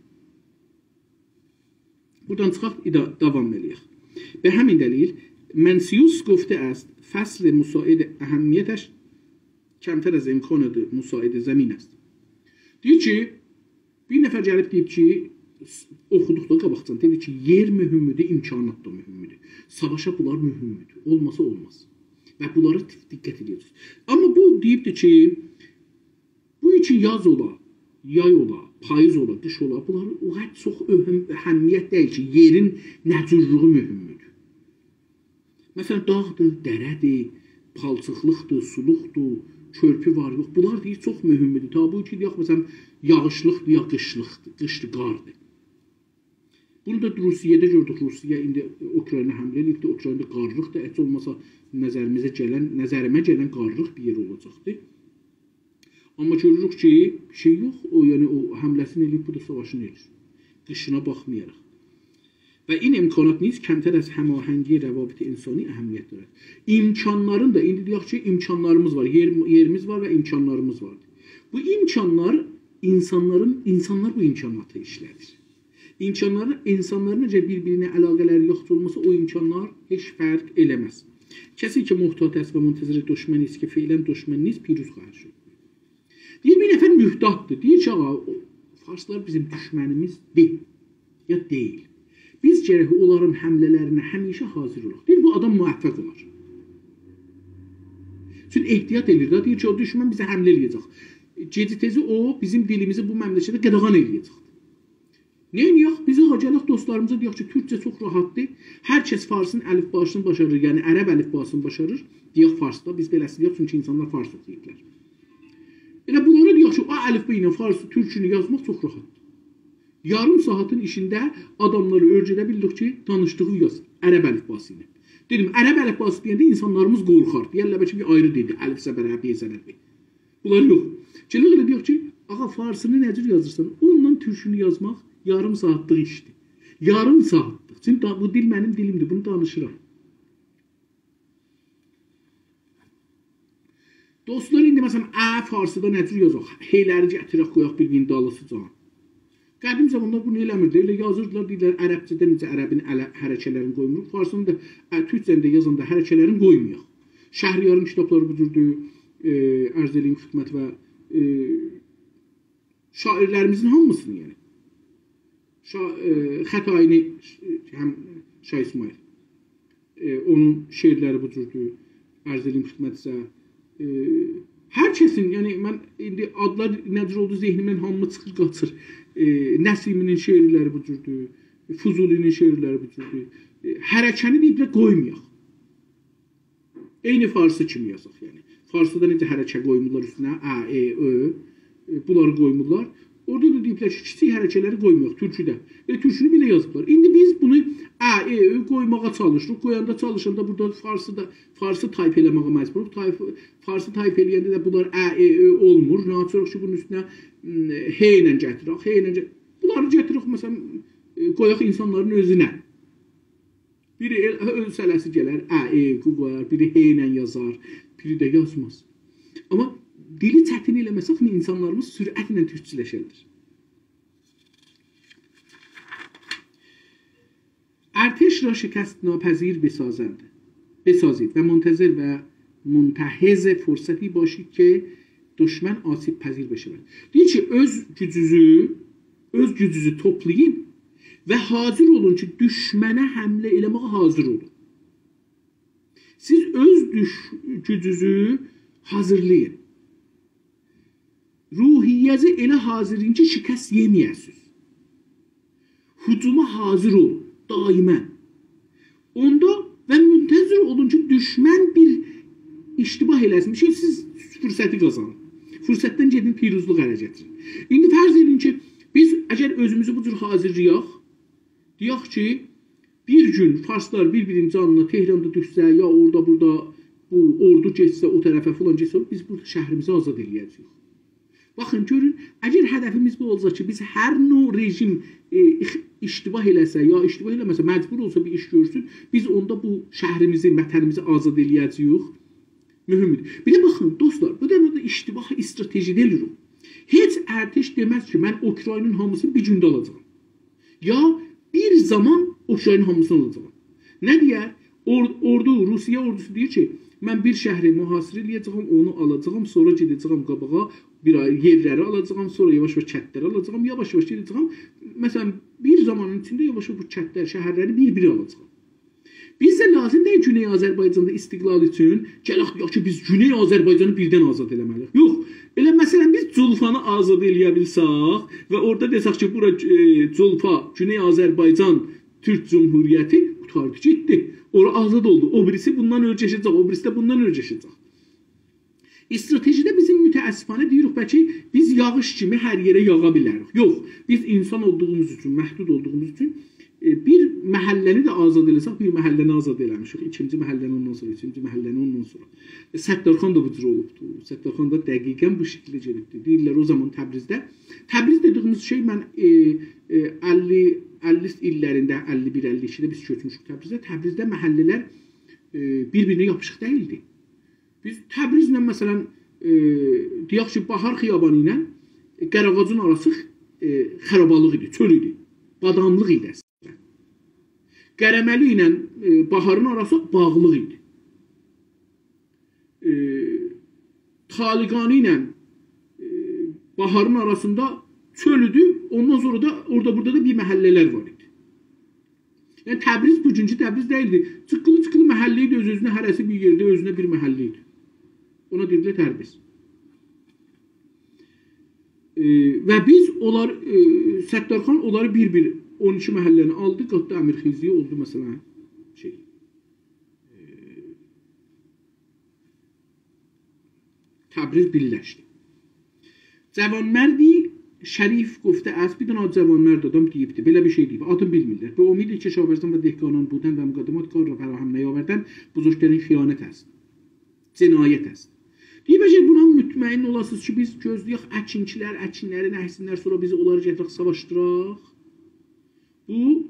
بورادان چیخاق، ایدا-، داوام ائله‌یک. به همین دلیل، منسیوس گفته است، فصل مساعد اهمیتش کمتر از امکانات مساعد زمین است. دئییر کی، بیر نفر گلیب دئییب کی، اوخودوق دا قاباقجان، دئییر کی، یئر مهمدور، امکانات دا مهمدور. ساواشا بونلار مهمدور. اولماسا اولماز. و بونلارا دقت ائده‌جک. آمما بو دئییبدیر کی، بو کی یاز اولا، یای اولا، پاییز اولا، قیش اولا، بونلار او قدر چوخ اهم-، اهمیت دئییل کی، یئرین نه جورلویو مهمدور. مثلا، داغدیر، دره‌دیر، پالچیقلیقدیر، سولوقدور، کؤرپو وار، یوخ. بونلار دئییر، چوخ مهمدور. تا بو کی، یوخ، مثلا، یاغیشلیقدیر، یا قیشلیقدیر، قیشدیر، قاردیر. بونو دا روسیه‌ده گؤردوک. روسیه ایندی اوکراینا حمله ائله‌ییبدی. اوکراینا قارلیقدیر. هئچ اولماسا نظریمیزه گلن، نظریمه گلن قارلیق بیر یئر اولاجاقدی. آمما گؤروروک کی، شئی یوخ، او، یعنی او حمله‌سینی ائله‌ییب، بو دا ساواشینی ائله‌ییر. قیشینا باخمایاراق. و این امکانات نیز کمتر از هماهنگی روابط انسانی اهمیت دارد. امکانلارین دا، ایندی دئیک کی، امکانلاریمیز وار، یئر-، یئریمیز وار و امکانلاریمیز وار. بو امکانلار اینسانلارین، اینسانلار بو امکاناتی ایشله‌دیر. امکانلارین، اینسانلارین اگر بیر-بیرینه علاقه‌لری یوخدور اولماسا، او امکانلار هئچ فرق ائله‌مز. کسی که محتاط است و منتظر دشمنی است که فعلاً دشمن نیست، پیروز خواهد شد. دئییر، بیر نفر محتاطدیر. دئییر کی، آغا، او فارسلار بیزیم دوشمنیمیزدیر، یا دئییل. بیز گرک اونلارین حمله‌لرینه همیشه حاضر اولاق. دئییر، بو آدام موفق اولار. چونکی احتیاط ائله‌ییر ده، دئییر کی، او دوشمن بیزه حمله ائله‌یه‌جک. گئجی تئزی او بیزیم دیلیمیزی بو مملکتده قاداغان ائله‌یه‌جک. نئینیه‌ک؟ بیز آغا گلک دوستلاریمیزا دئیک کی، تورکجه چوخ راحتدیر. هر کس فارسین الیفباسینی باشاریر، یعنی عرب الیفباسینی باشاریر. دئیک فارسدا، بیز بئله‌سی دئیک، چونکی اینسانلار فارس اوخویورلار. ائله بونلارا دئیک کی، او الیفبا ایله فارسی، تورکونو یازماق چوخ راحتدیر. یاریم ساعاتین ایچینده آداملاری اؤیره‌ده بیلدیک کی، دانیشدیغی یاز، عرب الیفباسی ایله. دئدیم، عرب الیفباسی دئینده اینسانلاریمیز قورخار. دئیرلر، بلکه بیر آیری دیلدیر، الف زبر ا، ب زبر ب. بونلار یوخ. گلیریک ائله دئیک کی، آغا، فارسینی نه جور یازیرسان؟ اونونلا تورکونو یازماق یاریم ساعاتلیق ایشدیر. یاریم ساعاتلیق. چونکی دا-، بو دیل منیم دیلیمدیر، بونو دانیشیرام. دوستلار، ایندی مثلا، ا فارسیدا نه جور یازاق؟ ه‌لری گتیرک، قویاق بیر-بیرینین دالیسیجا. قدیم زامانلار بونو ائله‌میردی. ائله یازیردیلار، دئییرلر، عربجه‌ده نئجه عربین اله-، حرکه‌لرینی قویموروق، فارسیدا دا، ا، تورکجه‌نی ده یازاندا حرکه‌لرینی قویمایاق. شهریارین کیتابلاری بو جوردور، ائ، عرض ائله‌ییم خدمت و، ائ، شاعیرلریمیزین هامیسینی، یعنی. شا-، ائ، خطایی‌نی، هم شاه اسماعیل. ائ، اونون شعرلری بو جوردور. عرض ائله‌ییم خدمتیزه. ائ، هر کسین، یعنی من ایندی آدلار نه جور اولدو ذهنیمدن، هامی چیخیر، قاچیر. ائ، نسیمی‌نین شعرلری بو جوردور. فضولی‌نین شعرلری بو جوردور. ائ، حرکه‌نی دئییب ده قویمایاق. عینی فارسی کیمی یازاق، یعنی. فارسیدا نئجه حرکه قویمورلار اوستونه، ا، ائ، اؤ، ائ، بونلاری قویمورلار. اورادا دا دئییبلر کی، کیچیک حرکه‌لری قویمایاق تورکوده. و تورکونو بئله یازیبلار. ایندی بیز بونو ا، ائ، اؤ قویماغا چالیشیریق. قویاندا، چالیشاندا بورادا فارسی دا، فارسی تایپ ائله‌مه‌یه مجبوروق. تایپ، فارسی تایپ ائله‌ینده ده بونلار ا، ائ، اؤ اولمور. ناچاریق کی، بونون اوستونه، م، ه ایله گتیرک، ه ایله گت-، بونلاری گتیرک، مثلا، ائ، قویاق اینسانلارین اؤزونه. بیری ائل-، اؤز هله‌سی گلر، ا، ائ، قویار، بیری ه ایله یازار، بیری ده یازماز. آمما دیلی چتین ائله‌مه‌سک، اینسانلاریمیز سرعتله تورکچولشرلر. ارتش را شکست‌ناپذیر بسازند، بسازید و منتظر و منتهز فرصتی باشید که دشمن آسیب‌پذیر بشود. دئییر کی، اؤز گوجونوزو، اؤز گوجونوزو توپلایین و حاضر اولون کی، دوشمنه حمله ائله‌مه‌یه حاضر اولون. سیز اؤز دوش-، گوجونوزو حاضرلایین. روحیه‌زی ائله حاضرلایین کی، شکست یئمه‌یه‌سینیز. هجوما حاضر اولون، دائماً. اوندا و منتظر اولون کی، دوشمن بیر اشتباه ائله‌سین. بیر شئی، سیز فرصتی قازانین. فرصتدن گئدین، پیروزلوق اله گتیرین. ایندی فرض ائدین کی، بیز اگر اؤزوموزو بو جور حاضرلایاق، دئیک کی، بیر گون فارسلار بیر-بیرینین جانینا تهراندا دوشسه، یا اورادا بورادا بو اوردو گئتسه او طرفه، فلان گئتسه، بیز بورادا شهریمیزی آزاد ائله‌یه‌جه‌ییک. باخین، گؤرون، اگر هدفیمیز بو اولسا کی، بیز هر نوع رژیم، ائ، اخ-، اشتباه ائله‌سه، یا اشتباه ائله‌مه‌سه، مجبور اولسا بیر ایش گؤرسون، بیز اوندا بو شهریمیزی، وطنیمیزی آزاد ائله‌یه‌جه‌ییک. مهمدور. بیر ده باخین، دوستلار، بو دنه ده اشتباه استراتژی دئییل او. هئچ ارتش دئمز کی، من اوکراینین هامیسینی بیر گونده آلاجاغام. یا بیر زامان اوکراینین هامیسینی آلاجاغام. نه دئیر؟ اور-، اوردو، روسیه اوردوسو دئییر کی، من بیر شهری محاصره ائله‌یه‌جه‌یم، اونو آلاجاغام، سونرا گئده‌جه‌یم قاباغا، بیر آی یئرلری آلاجاغام، سونرا یاواش-یاواش کندلری آلاجاغام، یاواش-یاواش گئده‌جه‌یم. مثلا، بیر زامانین ایچینده یاواش-یاواش بو کندلر، شهرلری بیر-بیر آلاجاغام. بیزه لازیم دئییل گونئی آذربایجاندا استقلال اوچون گلک، یوخ کی، بیز گونئی آذربایجانی بیردن آزاد ائله‌مه‌لی‌ییک. یوخ، ائله مثلا بیز جولفانی آزاد ائله‌یه بیلسک و اورادا دئسک کی، بورا، ائ، جولفا، گونئی آذربایجان تورک جمهوریتی، قوتاردی، گئتدی. اورا آزاد اولدو. او بیریسی بوندان اؤرگشه‌جک، او بیریسی ده بوندان اؤرگشه‌جک. استراتژی‌ده بیزیم متأسفانه دئییریک، بلکه بیز یاغیش کیمی هر یئره یاغا بیلریک. یوخ، بیز اینسان اولدوغوموز اوچون، محدود اولدوغوموز اوچون، ائ، بیر محله‌نی ده آزاد ائله‌سک، بیر محله‌نی آزاد ائله‌میشیک. ایکینجی محله‌نی اوندان سونرا، اوچونجو محله‌نی اوندان سونرا. ائ، ستارخان دا بو جور اولوبدو. ستارخان دا دقیقاً بو شکیلده گئدیبدی. دئییرلر او زامان تبریزده. تبریز دئدیگیمیز شئی، من، ائ، ائ، اللی، اللی ایللرینده، اللی بیر، اللی ایکیده بیز کؤچموشوک تبریزه. تبریزده محله‌لر، ائ، بیر-بیرینه یاپیشیق دئییلدی. بیز تبریزله، مثلا، ائ، دئیک کی، باهار خیابانی ایله قاراغاجین آراسی، ائ، خارابالیق ایدی، چؤل ایدی. باداملیق ایدی اصلا. قره‌ملی ایله، ائ، باهارین آراسی باغلیق ایدی. ائ، طالقانی ایله، ائ، باهارین آراسیندا چؤل ایدی. اوندان سونرا دا اورادا بورادا دا بیر محله‌لر وار ایدی. یعنی تبریز بوگونکو تبریز دئییلدی. چیخقیلی-چیخقیلی محله ایدی، اؤز-اؤزونه هره‌سی بیر یئرده، اؤزونه بیر محله ایدی. اونا دئییرلر تبریز. ائ، و بیز اونلار، ائ، ستارخان اونلاری بیر-بیر اون ایکی محله‌نی آلدی، قاتدی امیرخیزی‌یه، اولدو مثلا شئی. ائ، تبریز بیرلشدی. جوانمردی شریف گفته است، بیر دنه جوانمرد آدام دئییبدی، بئله بیر شئی دئییب، آدینی بیلمیرلر. به امید کشاورزان و دهقانان بودن و مقدمات کار را فراهم نیاوردن بزرگترین خیانت است، جنایت است. دئییب، اگر بونا مطمئن اولاسینیز کی، بیز گؤزله‌یک، اکینچیلر اکینلری اکسینلر، سونرا بیز اونلاری گتیرک ساواشدیراق. بو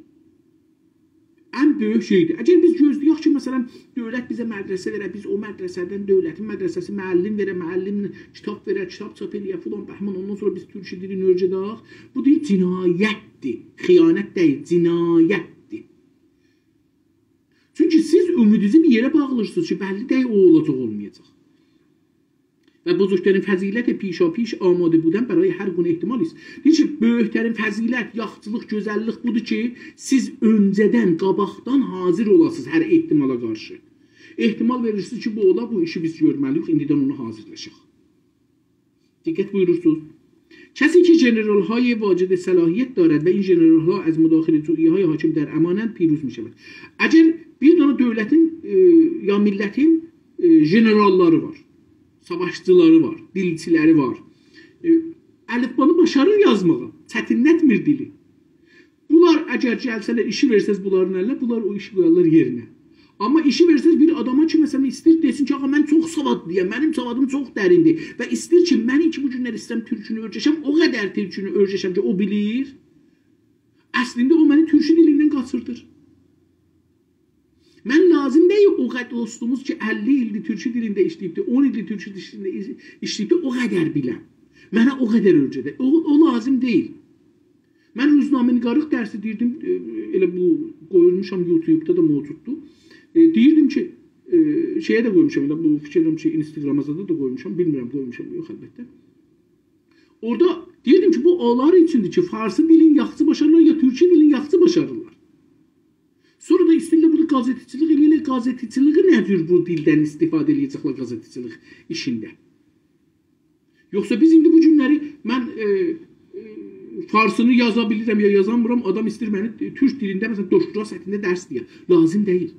ان بؤیوک شئیدیر. اگر بیز گؤزله‌یک کی، مثلا، دؤولت بیزه مدرسه وئره، بیز او مدرسه‌دن، دؤولتین مدرسه‌سی معلم وئره، معلم کیتاب وئره، کیتاب چاپ ائله‌یه، فلان بهمان، اوندان سونرا بیز تورکو دیلینی اؤیره‌دک. بو دئییل، جنایتدیر. خیانت دئییل، جنایتدیر. چونکی سیز امیدینیزی بیر یئره باغلاییرسینیز کی، بللی دئییل، او اولاجاق، اولمایاجاق. و بزرگترین فضیلت پیشاپیش آماده بودن برای هر گونه احتمالی است. دئییر کی، بؤیوکترین فضیلت، یاخچیلیق، گؤزللیک بودور کی، سیز اؤنجه‌دن، قاباقدان حاضر اولاسینیز هر احتمالا قارشی. احتمال وئریرسینیز کی، بو اولا، بو ایشی بیز گؤرمه‌لی‌ییک، ایندیدن اونا حاضرلاشاق. دقت بویورورسونوز. کسی که ژنرال‌های واجد صلاحیت دارد و این ژنرال‌ها از مداخله‌جویی‌های حاکم در امانند، پیروز می‌شود. اگر بیر دنه دؤولتین، ائ، یا میللتین، ائ، ژنراللاری وار، ساواشچیلاری وار، دیلچیلری وار، ائ، الفبانی باشاریر یازماغا، چتینلتمیر دیلی. بونلار اگر گلسه‌لر، ایشی وئرسز بونلارین الینه، بونلار او ایشی قویارلار یئرینه. آمما ایشی وئرسز بیر آداما کی، مثلا، ایسته‌ییر دئسین کی، «آغا، من چوخ سوادلی‌یام، منیم سوادیم چوخ دریندیر.» و ایسته‌ییر کی، من کی بو گونلر ایسته‌ییرم تورکونو اؤیره‌شم، او قدر تورکونو اؤیره‌شم کی، او بیلیر. اصلینده او منی تورکو دیلیندن قاچیردیر. من لازیم دئییل او قدر دوستوموز کی، اللی ایلدیر تورکو دیلینده ایشله‌ییبدی، اون ایلدیر تورکو دیلینده ایش-، ایشله‌ییبدی، او قدر بیلم. منه او قدر اؤیره‌ده. او، او لازیم دئییل. من روزنامه‌نگارلیق درسی دئییردیم، ائ، ائله بو قویولموشام، یوتیوبدا دا موجوددور. ائ، دئییردیم کی، ائ، شئیه ده قویموشام، ائله بو فیکیر ائدیرم کی، اینستاگراما زادا دا قویموشام، بیلمیرم، قویموشام، یوخ، البته. اورادا دئییردیم کی، بو اونلار اوچوندور کی، فارسی دیلین یاخشی باشاریرلار، یا تورکو دیلین یاخشی باشاریرلار. سونرا دا ایسته‌ییرلر بورادا قازئتچیلیک ائله‌ییرلر، قازئتچیلیگی نه جور بو دیلدن استفاده ائله‌یه‌جکلر قازئتچیلیک ایشینده؟ یوخسا بیز ایندی بو گونلری، من، ائ، ائ، فارسینی یازا بیلیرم یا یازامیرام، آدام ایسته‌ییر منی، ائ، تورک دیلینده، مثلا، دکترا سطحینده درس دئیه. لازیم دئییل.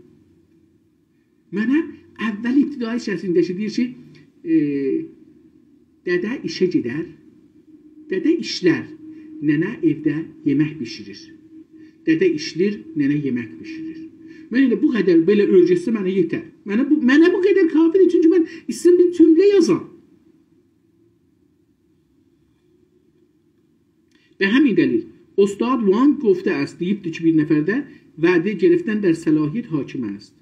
منه اول ابتدایی شکلینده کی، دئییر کی، ائ، دده ایشه گئدر، دده ایشلر، ننه ائوده یئمک بیشیریر. دده ایشلیر، ننه یئمک بیشیریر. من ائله بو قدر بئله اؤیرشسه منه یئتر. منه بو، منه بو قدر کافی‌دیر، چونکی من ایسته‌ییرم بیر جمله یازام. به همین دلیل استاد وانگ گفته است، دئییبدی کی، بیر نفرده وعده گرفتن در صلاحیت حاکم است.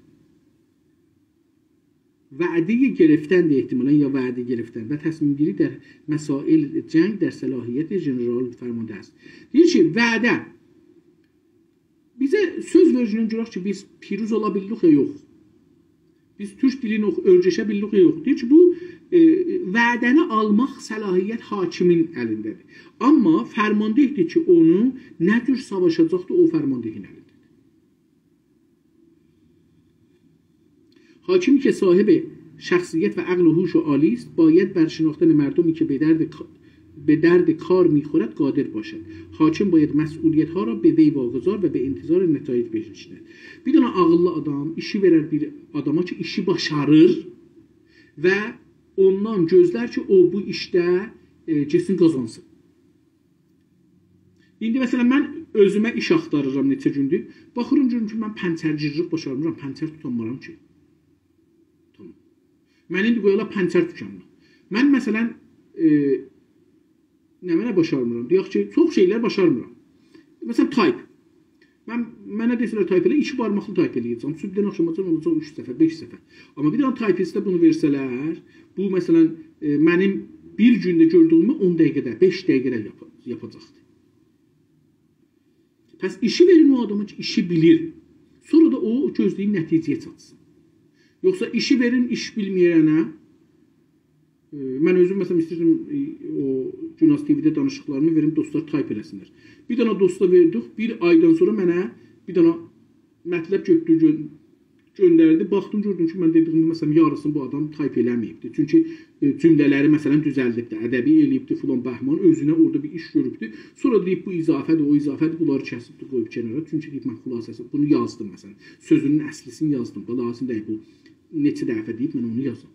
وعده گرفتن ده احتمالا، یا وعده گرفتن و تصمیم‌گیری در مسائل جنگ در صلاحیت ژنرال فرمانده است. دئییر کی، وعده بیزه سؤز وئرگینن گؤرک کی، بیز پیروز اولا بیلدیک یا یوخ. بیز تورک دیلینی اوخ-، اؤیرشه بیلدیک یا یوخ. دئییر کی، بو، ائ، وعده‌نی آلماق صلاحیت حاکمین الینده‌دیر. آمما فرمانده‌دیر کی، اونو نه جور ساواشاجاقدیر، او فرماندهین الینده‌دیر. حاکمی که صاحب شخصیت و عقل و هوش و عالی است، باید بر شناختن مردمی که به درد کا-، به درد کار می‌خورد قادر باشد. حاکم باید مسئولیت‌ها را به وی واگذار و به انتظار نتایج بنشیند. بیر دنه عاغیللی آدام ایشی وئرر بیر آداما کی، ایشی باشاریر و اوندان گؤزلر کی، او بو ایشده، ائ، گئتسین قازانسین. ایندی، مثلا، من اؤزومه ایش آختاریرام نئچه گوندور. باخیرام، گؤرورم کی، من پنچرگیرلیک باشارمیرام، پنچر توتانمارام کی. تامام. من ایندی قویالار پنچر توکانینا. من، مثلا، ائ، نمنه باشارمیرام؟ دئیک کی، چوخ شئیلر باشارمیرام. مثلا، تایپ. من، منه دئسه‌لر تایپ ائله، ایکی بارماقلی تایپ ائله‌یه‌جم. صبحدن آخشاماجان اولاجاق اوچ صفحه، بئش صفحه. آمما بیر دنه تایپیسته بونو وئرسه‌لر، بو، مثلا، ائ، منیم بیر گونده گؤردویومو اون دقیقه‌ده، بئش دقیقه‌ده یاپا-، یاپاجاقدیر. پس ایشی وئرین او آداما کی، ایشی بیلیر. سونرا دا او گؤزله‌یین نتیجه‌یه چاتسین. یوخسا ایشی وئرین ایش بیلمه‌ینه، ائ، من اؤزوم، مثلا، ایسته‌ییردیم، ائ، او گوناز تی‌وی‌ده دانیشیقلاریمی وئریم، دوستلار تایپ ائله‌سینلر. بیر دنه دوستا وئردیک، بیر آیدان سونرا منه بیر دنه مطلب گؤتدو، گؤ-، گؤندردی. باخدیم، گؤردوم کی، من دئدیییمین، مثلا، یاریسینی بو آدام تایپ ائله‌مه‌ییبدی. چونکی، ائ، جمله‌لری، مثلا، دوزلدیبدی، ادبی ائله‌ییبدی، فلان بهمان، اؤزونه اورادا بیر ایش گؤروبدو. سونرا دئییب، بو اضافه‌دیر، او اضافه‌دیر، بونلاری کسیبدی، قویوب کنارا. چونکی دئییب، من خلاصه‌سی، بونو یازدیم، مثلا. سؤزونون اصلی‌سینی یازدیم. دا لازیم دئییل بو نئچه دفعه دئییب، من اونو یازام.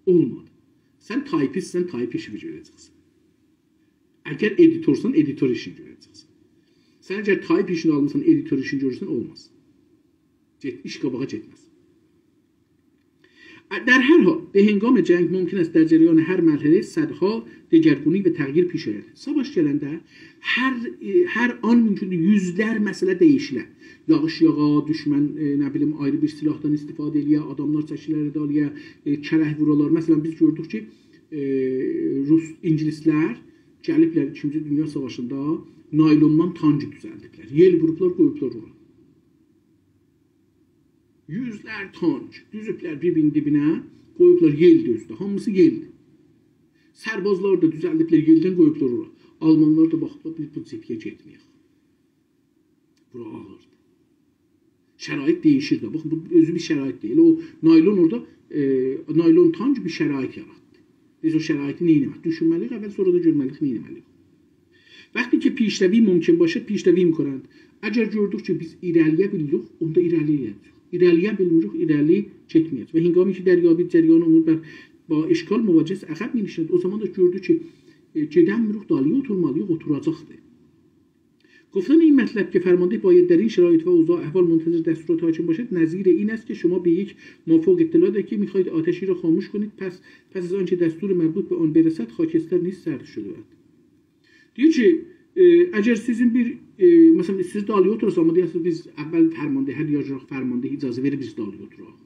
اولمادی. سن تایپیستسن، تایپ ایشینی گؤره‌جکسن. اگر ادیتورسان، ادیتور ایشینی گؤره‌جکسن. سن اگر تایپ ایشینی آلمیسان، ادیتور ایشینی گؤرورسن، اولماز. گئت-، ایش قاباغا گئتمز. در هر حال، به هنگام جنگ ممکن است در جریان هر مرحله صدها دگرگونی و تغییر پیش آید. ساواش گلنده هر، ائ، هر آن ممکن یوزلر مسئله دییشیلر. یاغیش یاغا، دوشمن، ائ، نه بیلیم، آیری بیر سلاحدان استفاده ائله‌یه، آداملار چکیلر دالییا، ائ، کلک وورالار. مثلا، بیز گؤردوک کی، ائ، روس، اینگیلیسلر گلیبلر ایکینجی دونیا ساواشیندا نایلوندان تانک دوزلدیبلر. یئل ووروبلار، قویوبلار اورا. یوزلر تانک دوزوبلر بیر-بیرینین دیبینه، قویوبلار یئلدی اؤزو ده. هامیسی یئلدی. سربازلار دا دوزلدیبلر، یئلدن قویوبلار اورا. آلمانلار دا باخیبلار، بیز بو جبهه‌یه گئتمه‌یک. بورا آغیردی. شرایط دییشیر ده. باخین، بو اؤزو بیر شرایطدیر. ائله او نایلون اورادا، ائ، نایلون تانک بیر شرایط یاراتدی. بیز او شرایطی نه ائتمه‌لی‌ییک؟ دوشونمه‌لی‌ییک اول، سونرا دا گؤرمه‌لی‌ییک، نه ائتمه‌لی‌ییک. وقتی که پیشروی ممکن باشد، پیشروی می‌کنند. اگر گؤردوک کی، بیز ایره‌لی‌یه بیلیریک، اوندا ایره‌لی‌یه‌جه‌ییک. ایره‌لی‌یه بیلمیریک، ایره‌لی گئتمه‌یه‌جه‌ییک. و هنگامی که دریابی جریان امور بر، با اشکال مواجه است، عقب می‌نشیند. او زامان دا گؤردو کی، ائ، گئدنمیریک دالی‌یا، اوتورمالی‌ییق، اوتوراجاقدیر. گفتن این مطلب که فرمانده باید در این شرایط و اوضاع احوال منتظر دستورات حاکم باشد، نظیر این است که شما به یک مافوق اطلاع دهید که می‌خواهید آتشی را خاموش کنید، پس، پس از آنکه دستور مربوط به آن برسد، خاکستر نیز سرد شده است. دئییر کی، ائ، اگر سیزین بیر، ائ، مثلا، سیز دالی‌یا اوتوراسینیز، آمما دئیه‌سینیز، بیز اول فرماندهی یازیریق، فرمانده اجازه وئریر، بیز دالی‌یا اوتوراق.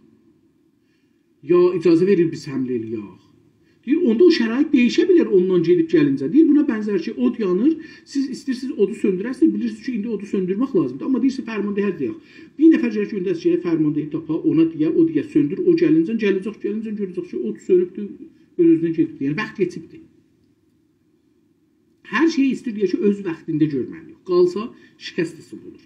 یا اجازه وئریر بیز حمله ائله‌یک. دئییر، اوندا او شرایط دییشه بیلر اوندان گئدیب گلینجه. دئییر، بونا بنزر کی، اود یانیر، سیز ایسته‌ییرسینیز اودو سؤندوره‌سینیز، بیلیرسینیز کی، ایندی اودو سؤندورمک لازیمدیر. آمما دئییر، سیز فرماندهیه دئیک. بیر نفر گرک گؤندره‌سین، گرک فرماندهی تاپا، اونا دئیه، او دئیه سؤندور، او گلینجه، گله‌جک، گلینجه گؤره‌جک کی، اود سؤنوبدور، اؤز-اؤزونه گئدیبدیر. یعنی، واخت کئچیبدیر. هر شئیی ایسته‌ییر دئیه کی، اؤز واختیندا گؤرمه‌لی‌ییک. قالسا، شکست حساب اولور.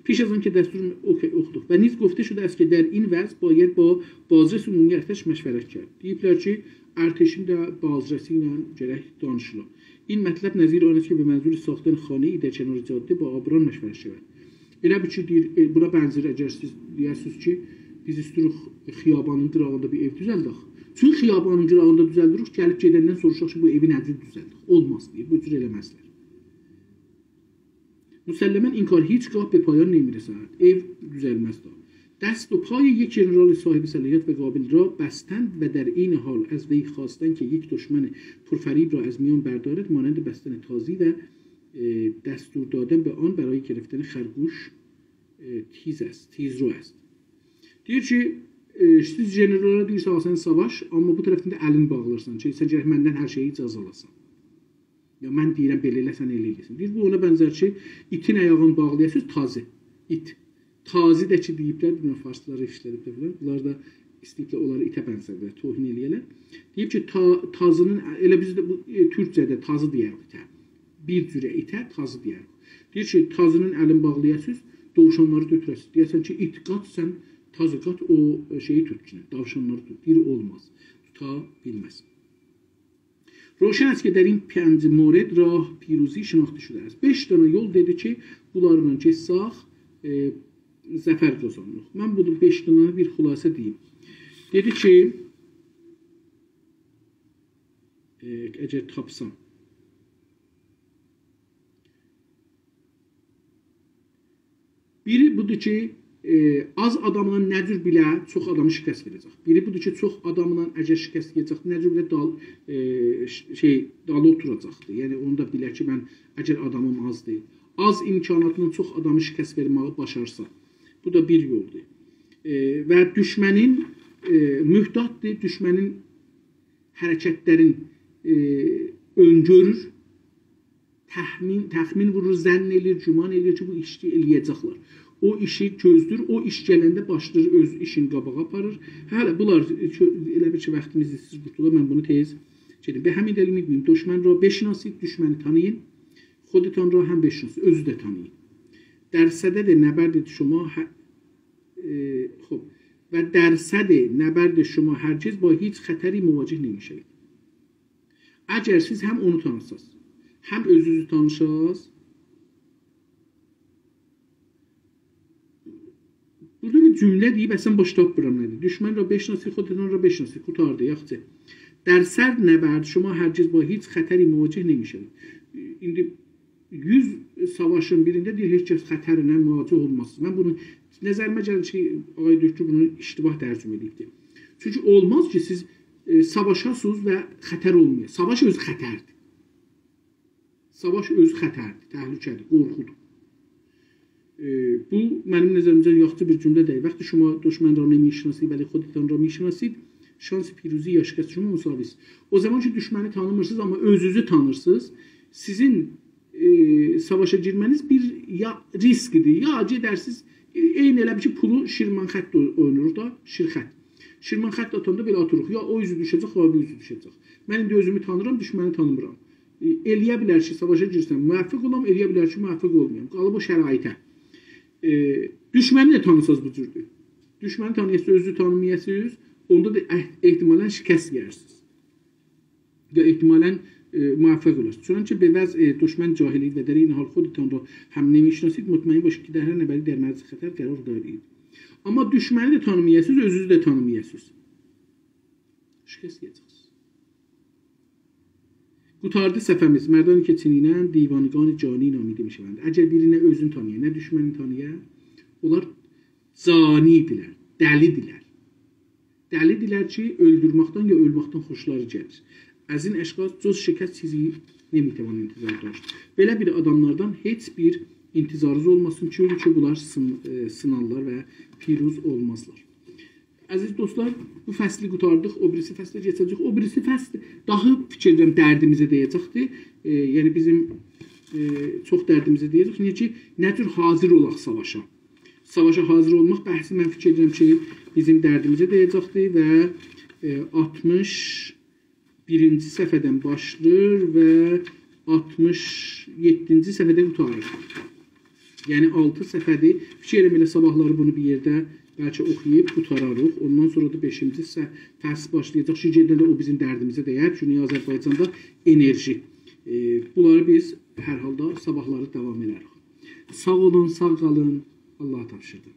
پیش از آن که دستور، اوکی، اوخودوق. و نیز گفته شده است که در این وضع باید با بازرس عمومی ارتش مشورت کرد. دئییبلر کی، ارتشین ده بازرسی ایله گرک دانیشیلا. این مطلب نظیر آن است که به منظور ساختن خانه‌ای در کنار جاده با آبران مشورت شود. ائله بیل کی، دئییر، ائ، بونا بنزر، اگر سیز دئیه‌سینیز کی، بیز ایسته‌ییریک خیابانین قیراغیندا بیر ائو دوزلدک. چون خیابانین قیراغیندا دوزلدیریک، گلیب گئدندن سوروشاق کی، بو ائوی نه‌جور دوزلدیک؟ اولماز دئییر، بو جور ائله‌مزلر. مسلماً این کار هیچگاه به پایان نمی‌رساند. ائو دوزلمز دا. دست و پای یک ژنرال صاحب صلاحیت و قابل را بستند و در عین حال از وی خواستند که یک دشمن پرفریب را از میان بردارد، مانند بستن تازی و، اه، دستور دادن به آن برای گرفتن خرگوش، اه، تیز است، تیزرو است. دئییر کی، ائ، سیز ژنراللارا دئییرسن، «آل سن ساواش»، آمما بو طرفدن ده الینی باغلاییرسان کی، سن گرک مندن هر شئیی اجازه آلاسان. یا من دئییرم، بئله ائله‌سن، ائله ائله‌سن. دئییر، بو اونا بنزر کی، ایتین آیاغینی باغلایاسینیز، تازی، ایت. تازی ده کی، دئییبلر، بیلمیرم، فارسلار ایشله‌دیبلر فلان. بونلار دا ایسته‌ییبلر اونلاری ایته بنزه‌دیرلر، توهین ائله‌یه‌لر. دئییب کی، تا-، تازی‌نین، ائله بیزده بو، ائ، تورکجه‌ده تازی دئیه‌ریک ایته. بیر جوره ایته تازی دئیه‌ریک. دئییر کی، تازی‌نین الینی باغلایاسینیز، دووشانلاری گؤتوره‌سینیز. دئیه‌سن کی، ایت، قاچ سن، تازی قاچ، او، ائ، شئیی توت کی، دووشانلاری توت. دئییر، اولماز. توتا بیلمز. روشن است که در این پنج مورد راه پیروزی شناخته شده است. بئش دنه یول دئدی کی، بونلارلا گئتسک، ائ، ظفر قازانیریق. من بونو بئش دنه‌نی بیر خلاصه دئییم. دئدی کی، ائ، اگر تاپسام. بیری بودور کی، ائ، آز آداملا نه جور بیله چوخ آدامی شکست وئره‌جک. بیری بودور کی، چوخ آداملا اگر شکست یئیه‌جک، نه جور بیله دال-، ائ، ش-، شئی، دالی اوتوراجاقدیر. یعنی، اونو دا بیلر کی، من اگر آدامیم آزدیر. آز امکاناتلا چوخ آدامی شکست وئرمه‌یی باشارسا. بو دا بیر یولدور. ائ، و دوشمنین، ائ، محتاطدیر، دوشمنین حرکتلرین، ائ، اؤنگؤرور، تخمین، تخمین وورور، ظن ائله‌ییر، گمان ائله‌ییر کی، بو ایشی ائله‌یه‌جکلر. او ایشی گؤزله‌ییر، او ایش گلنده باشلاییر، اؤز ایشینی قاباغا آپاریر. هله بونلار، ائله بیل کی، واختیمیز ایسته‌ییر قورتولا، من بونو تئز گئدیم. به همین دلیل می‌گوییم، دشمن را بشناسید، دوشمنی تانییین، خودتان را هم بشناسید، اؤزو ده تانییین. درصد نبرد شما ه-، ائ، خوب. و درصد نبرد شما هرگز با هیچ خطری مواجه نمی‌شوید. اگر سیز هم اونو تانیساز، هم اؤزونوزو تانیساز، بورادا بیر جمله دئییب، اصلاً باش تاپمیرام نه‌دیر. دوشمن را بشناسید، خودتان را بشناسید. قورتاردی، یاخشی. درصد نبرد شما هرگز با هیچ خطری مواجه نمی‌شوید. ایندی یوز ساواشین بیرینده دئییر، هئچ کس خطرینن مواجه اولماز. من بونو، نظریمه گلیر کی، آقای دکتر بونو اشتباه ترجمه ائدیبدیر. چونکی اولماز کی، سیز، ائ، ساواشاسینیز و خطر اولمویا. ساواش اؤزو خطردیر. ساواش اؤزو خطردیر، تهلکه‌دیر، قورخودور. ائ، بو، منیم نظریمجه، یاخشی بیر جمله دئییل. وقتی شما دشمن را نمی‌شناسید ولی خودتان را می‌شناسید، شانس پیروزی یا شکست شما مساوی است. او زامان کی، دوشمنی تانیمیرسینیز، آمما اؤزونوزو تانیرسینیز، سیزین، ائ، ساواشا گیرمه‌نیز بیر یا ریسکدیر، یا گئدرسینیز، ائ، عینی ائله بیل کی، پولو شیرمنخط اوی-، اویناییریق دا، شیرخط. شیرمنخط آتاندا بئله آتیریق، یا او اوزو دوشه‌جک، یا بو اوزو دوشه‌جک. من ایندی اؤزومو تانیرام، دوشمنی تانیمیرام. ائ، ائله‌یه بیلر کی، ساواشا گیرسم، موفق اولام، ائله‌یه بیلر کی، موفق اولمایام. قالیب او شرایطه. ائ، دوشمنی ده تانیساز بو جوردور. دوشمنی تانییاسینیز، اؤزونوزو تانیمایاسینیز، اوندا دا اح-، احتمالاً شکست یئیرسینیز. یا احتمالاً، ائ، موفق اولاسینیز. چنانچه به وضع دشمن جاهلید و در این حال خودتان را هم نمی‌شناسید، مطمئن باشید که در هر نبردی در معرض خطر قرار دارید. آمما دوشمنی ده تانیمایاسینیز، اؤزونوزو ده تانیمایاسینیز. شکست یئیه‌جکسینیز. قوتاردی صفحه‌میز. «مردانی که چنینند، دیوانگان جانی نامیده می‌شوند.» اگر بیرینه اؤزون تانییا، نه دوشمنین تانییا، اونلار جانی‌دیرلر، دلی‌دیرلر. دلی‌دیرلر کی، اؤلدورمکدن یا اؤلمکدن خوشلاری گلیر. «از این اشخاص جز شکست چیزی نمی‌توان انتظار داشت.» بئله بیر آداملاردان هئچ بیر انتظارینیز اولماسین، چونکی بونلار سین-، ائ، سینارلار و پیروز اولمازلار. عزیز دوستلار، بو فصلی قوتاردیق، او بیریسی فصله کئچه‌جه‌ییک. او بیریسی فصل داها فیکیر ائدیرم دردیمیزه دَیه‌جکدیر. ائ، یعنی بیزیم، ائ، چوخ دردیمیزه دَیه‌جک. نییه کی، نه جور حاضر اولاق ساواشا؟ ساواشا حاضر اولماق بحثی، من فیکیر ائدیرم کی، بیزیم دردیمیزه دَیه‌جکدیر و، ائ، آلتمیش بیرینجی صفحه‌دن باشلاییر و آلتمیش یئددینجی صفحه‌ده قوتاریر. یعنی آلتی صفحه‌دیر. فیکیر ائدیرم ائله صاباحلاری بونو بیر یئرده بلکه اوخویوب قوتاراریق. اوندان سونرا دا بئشینجی ص-، فصل باشلایاجاق کی، گئنه ده او بیزیم دردیمیزه دَیر. گونئی آذربایجاندا انرژی. ائ، بونلاری بیز هر حالدا صاباحلاری داوام ائدریک. ساغ اولون، ساغ قالین. آللاها تاپشیردیم.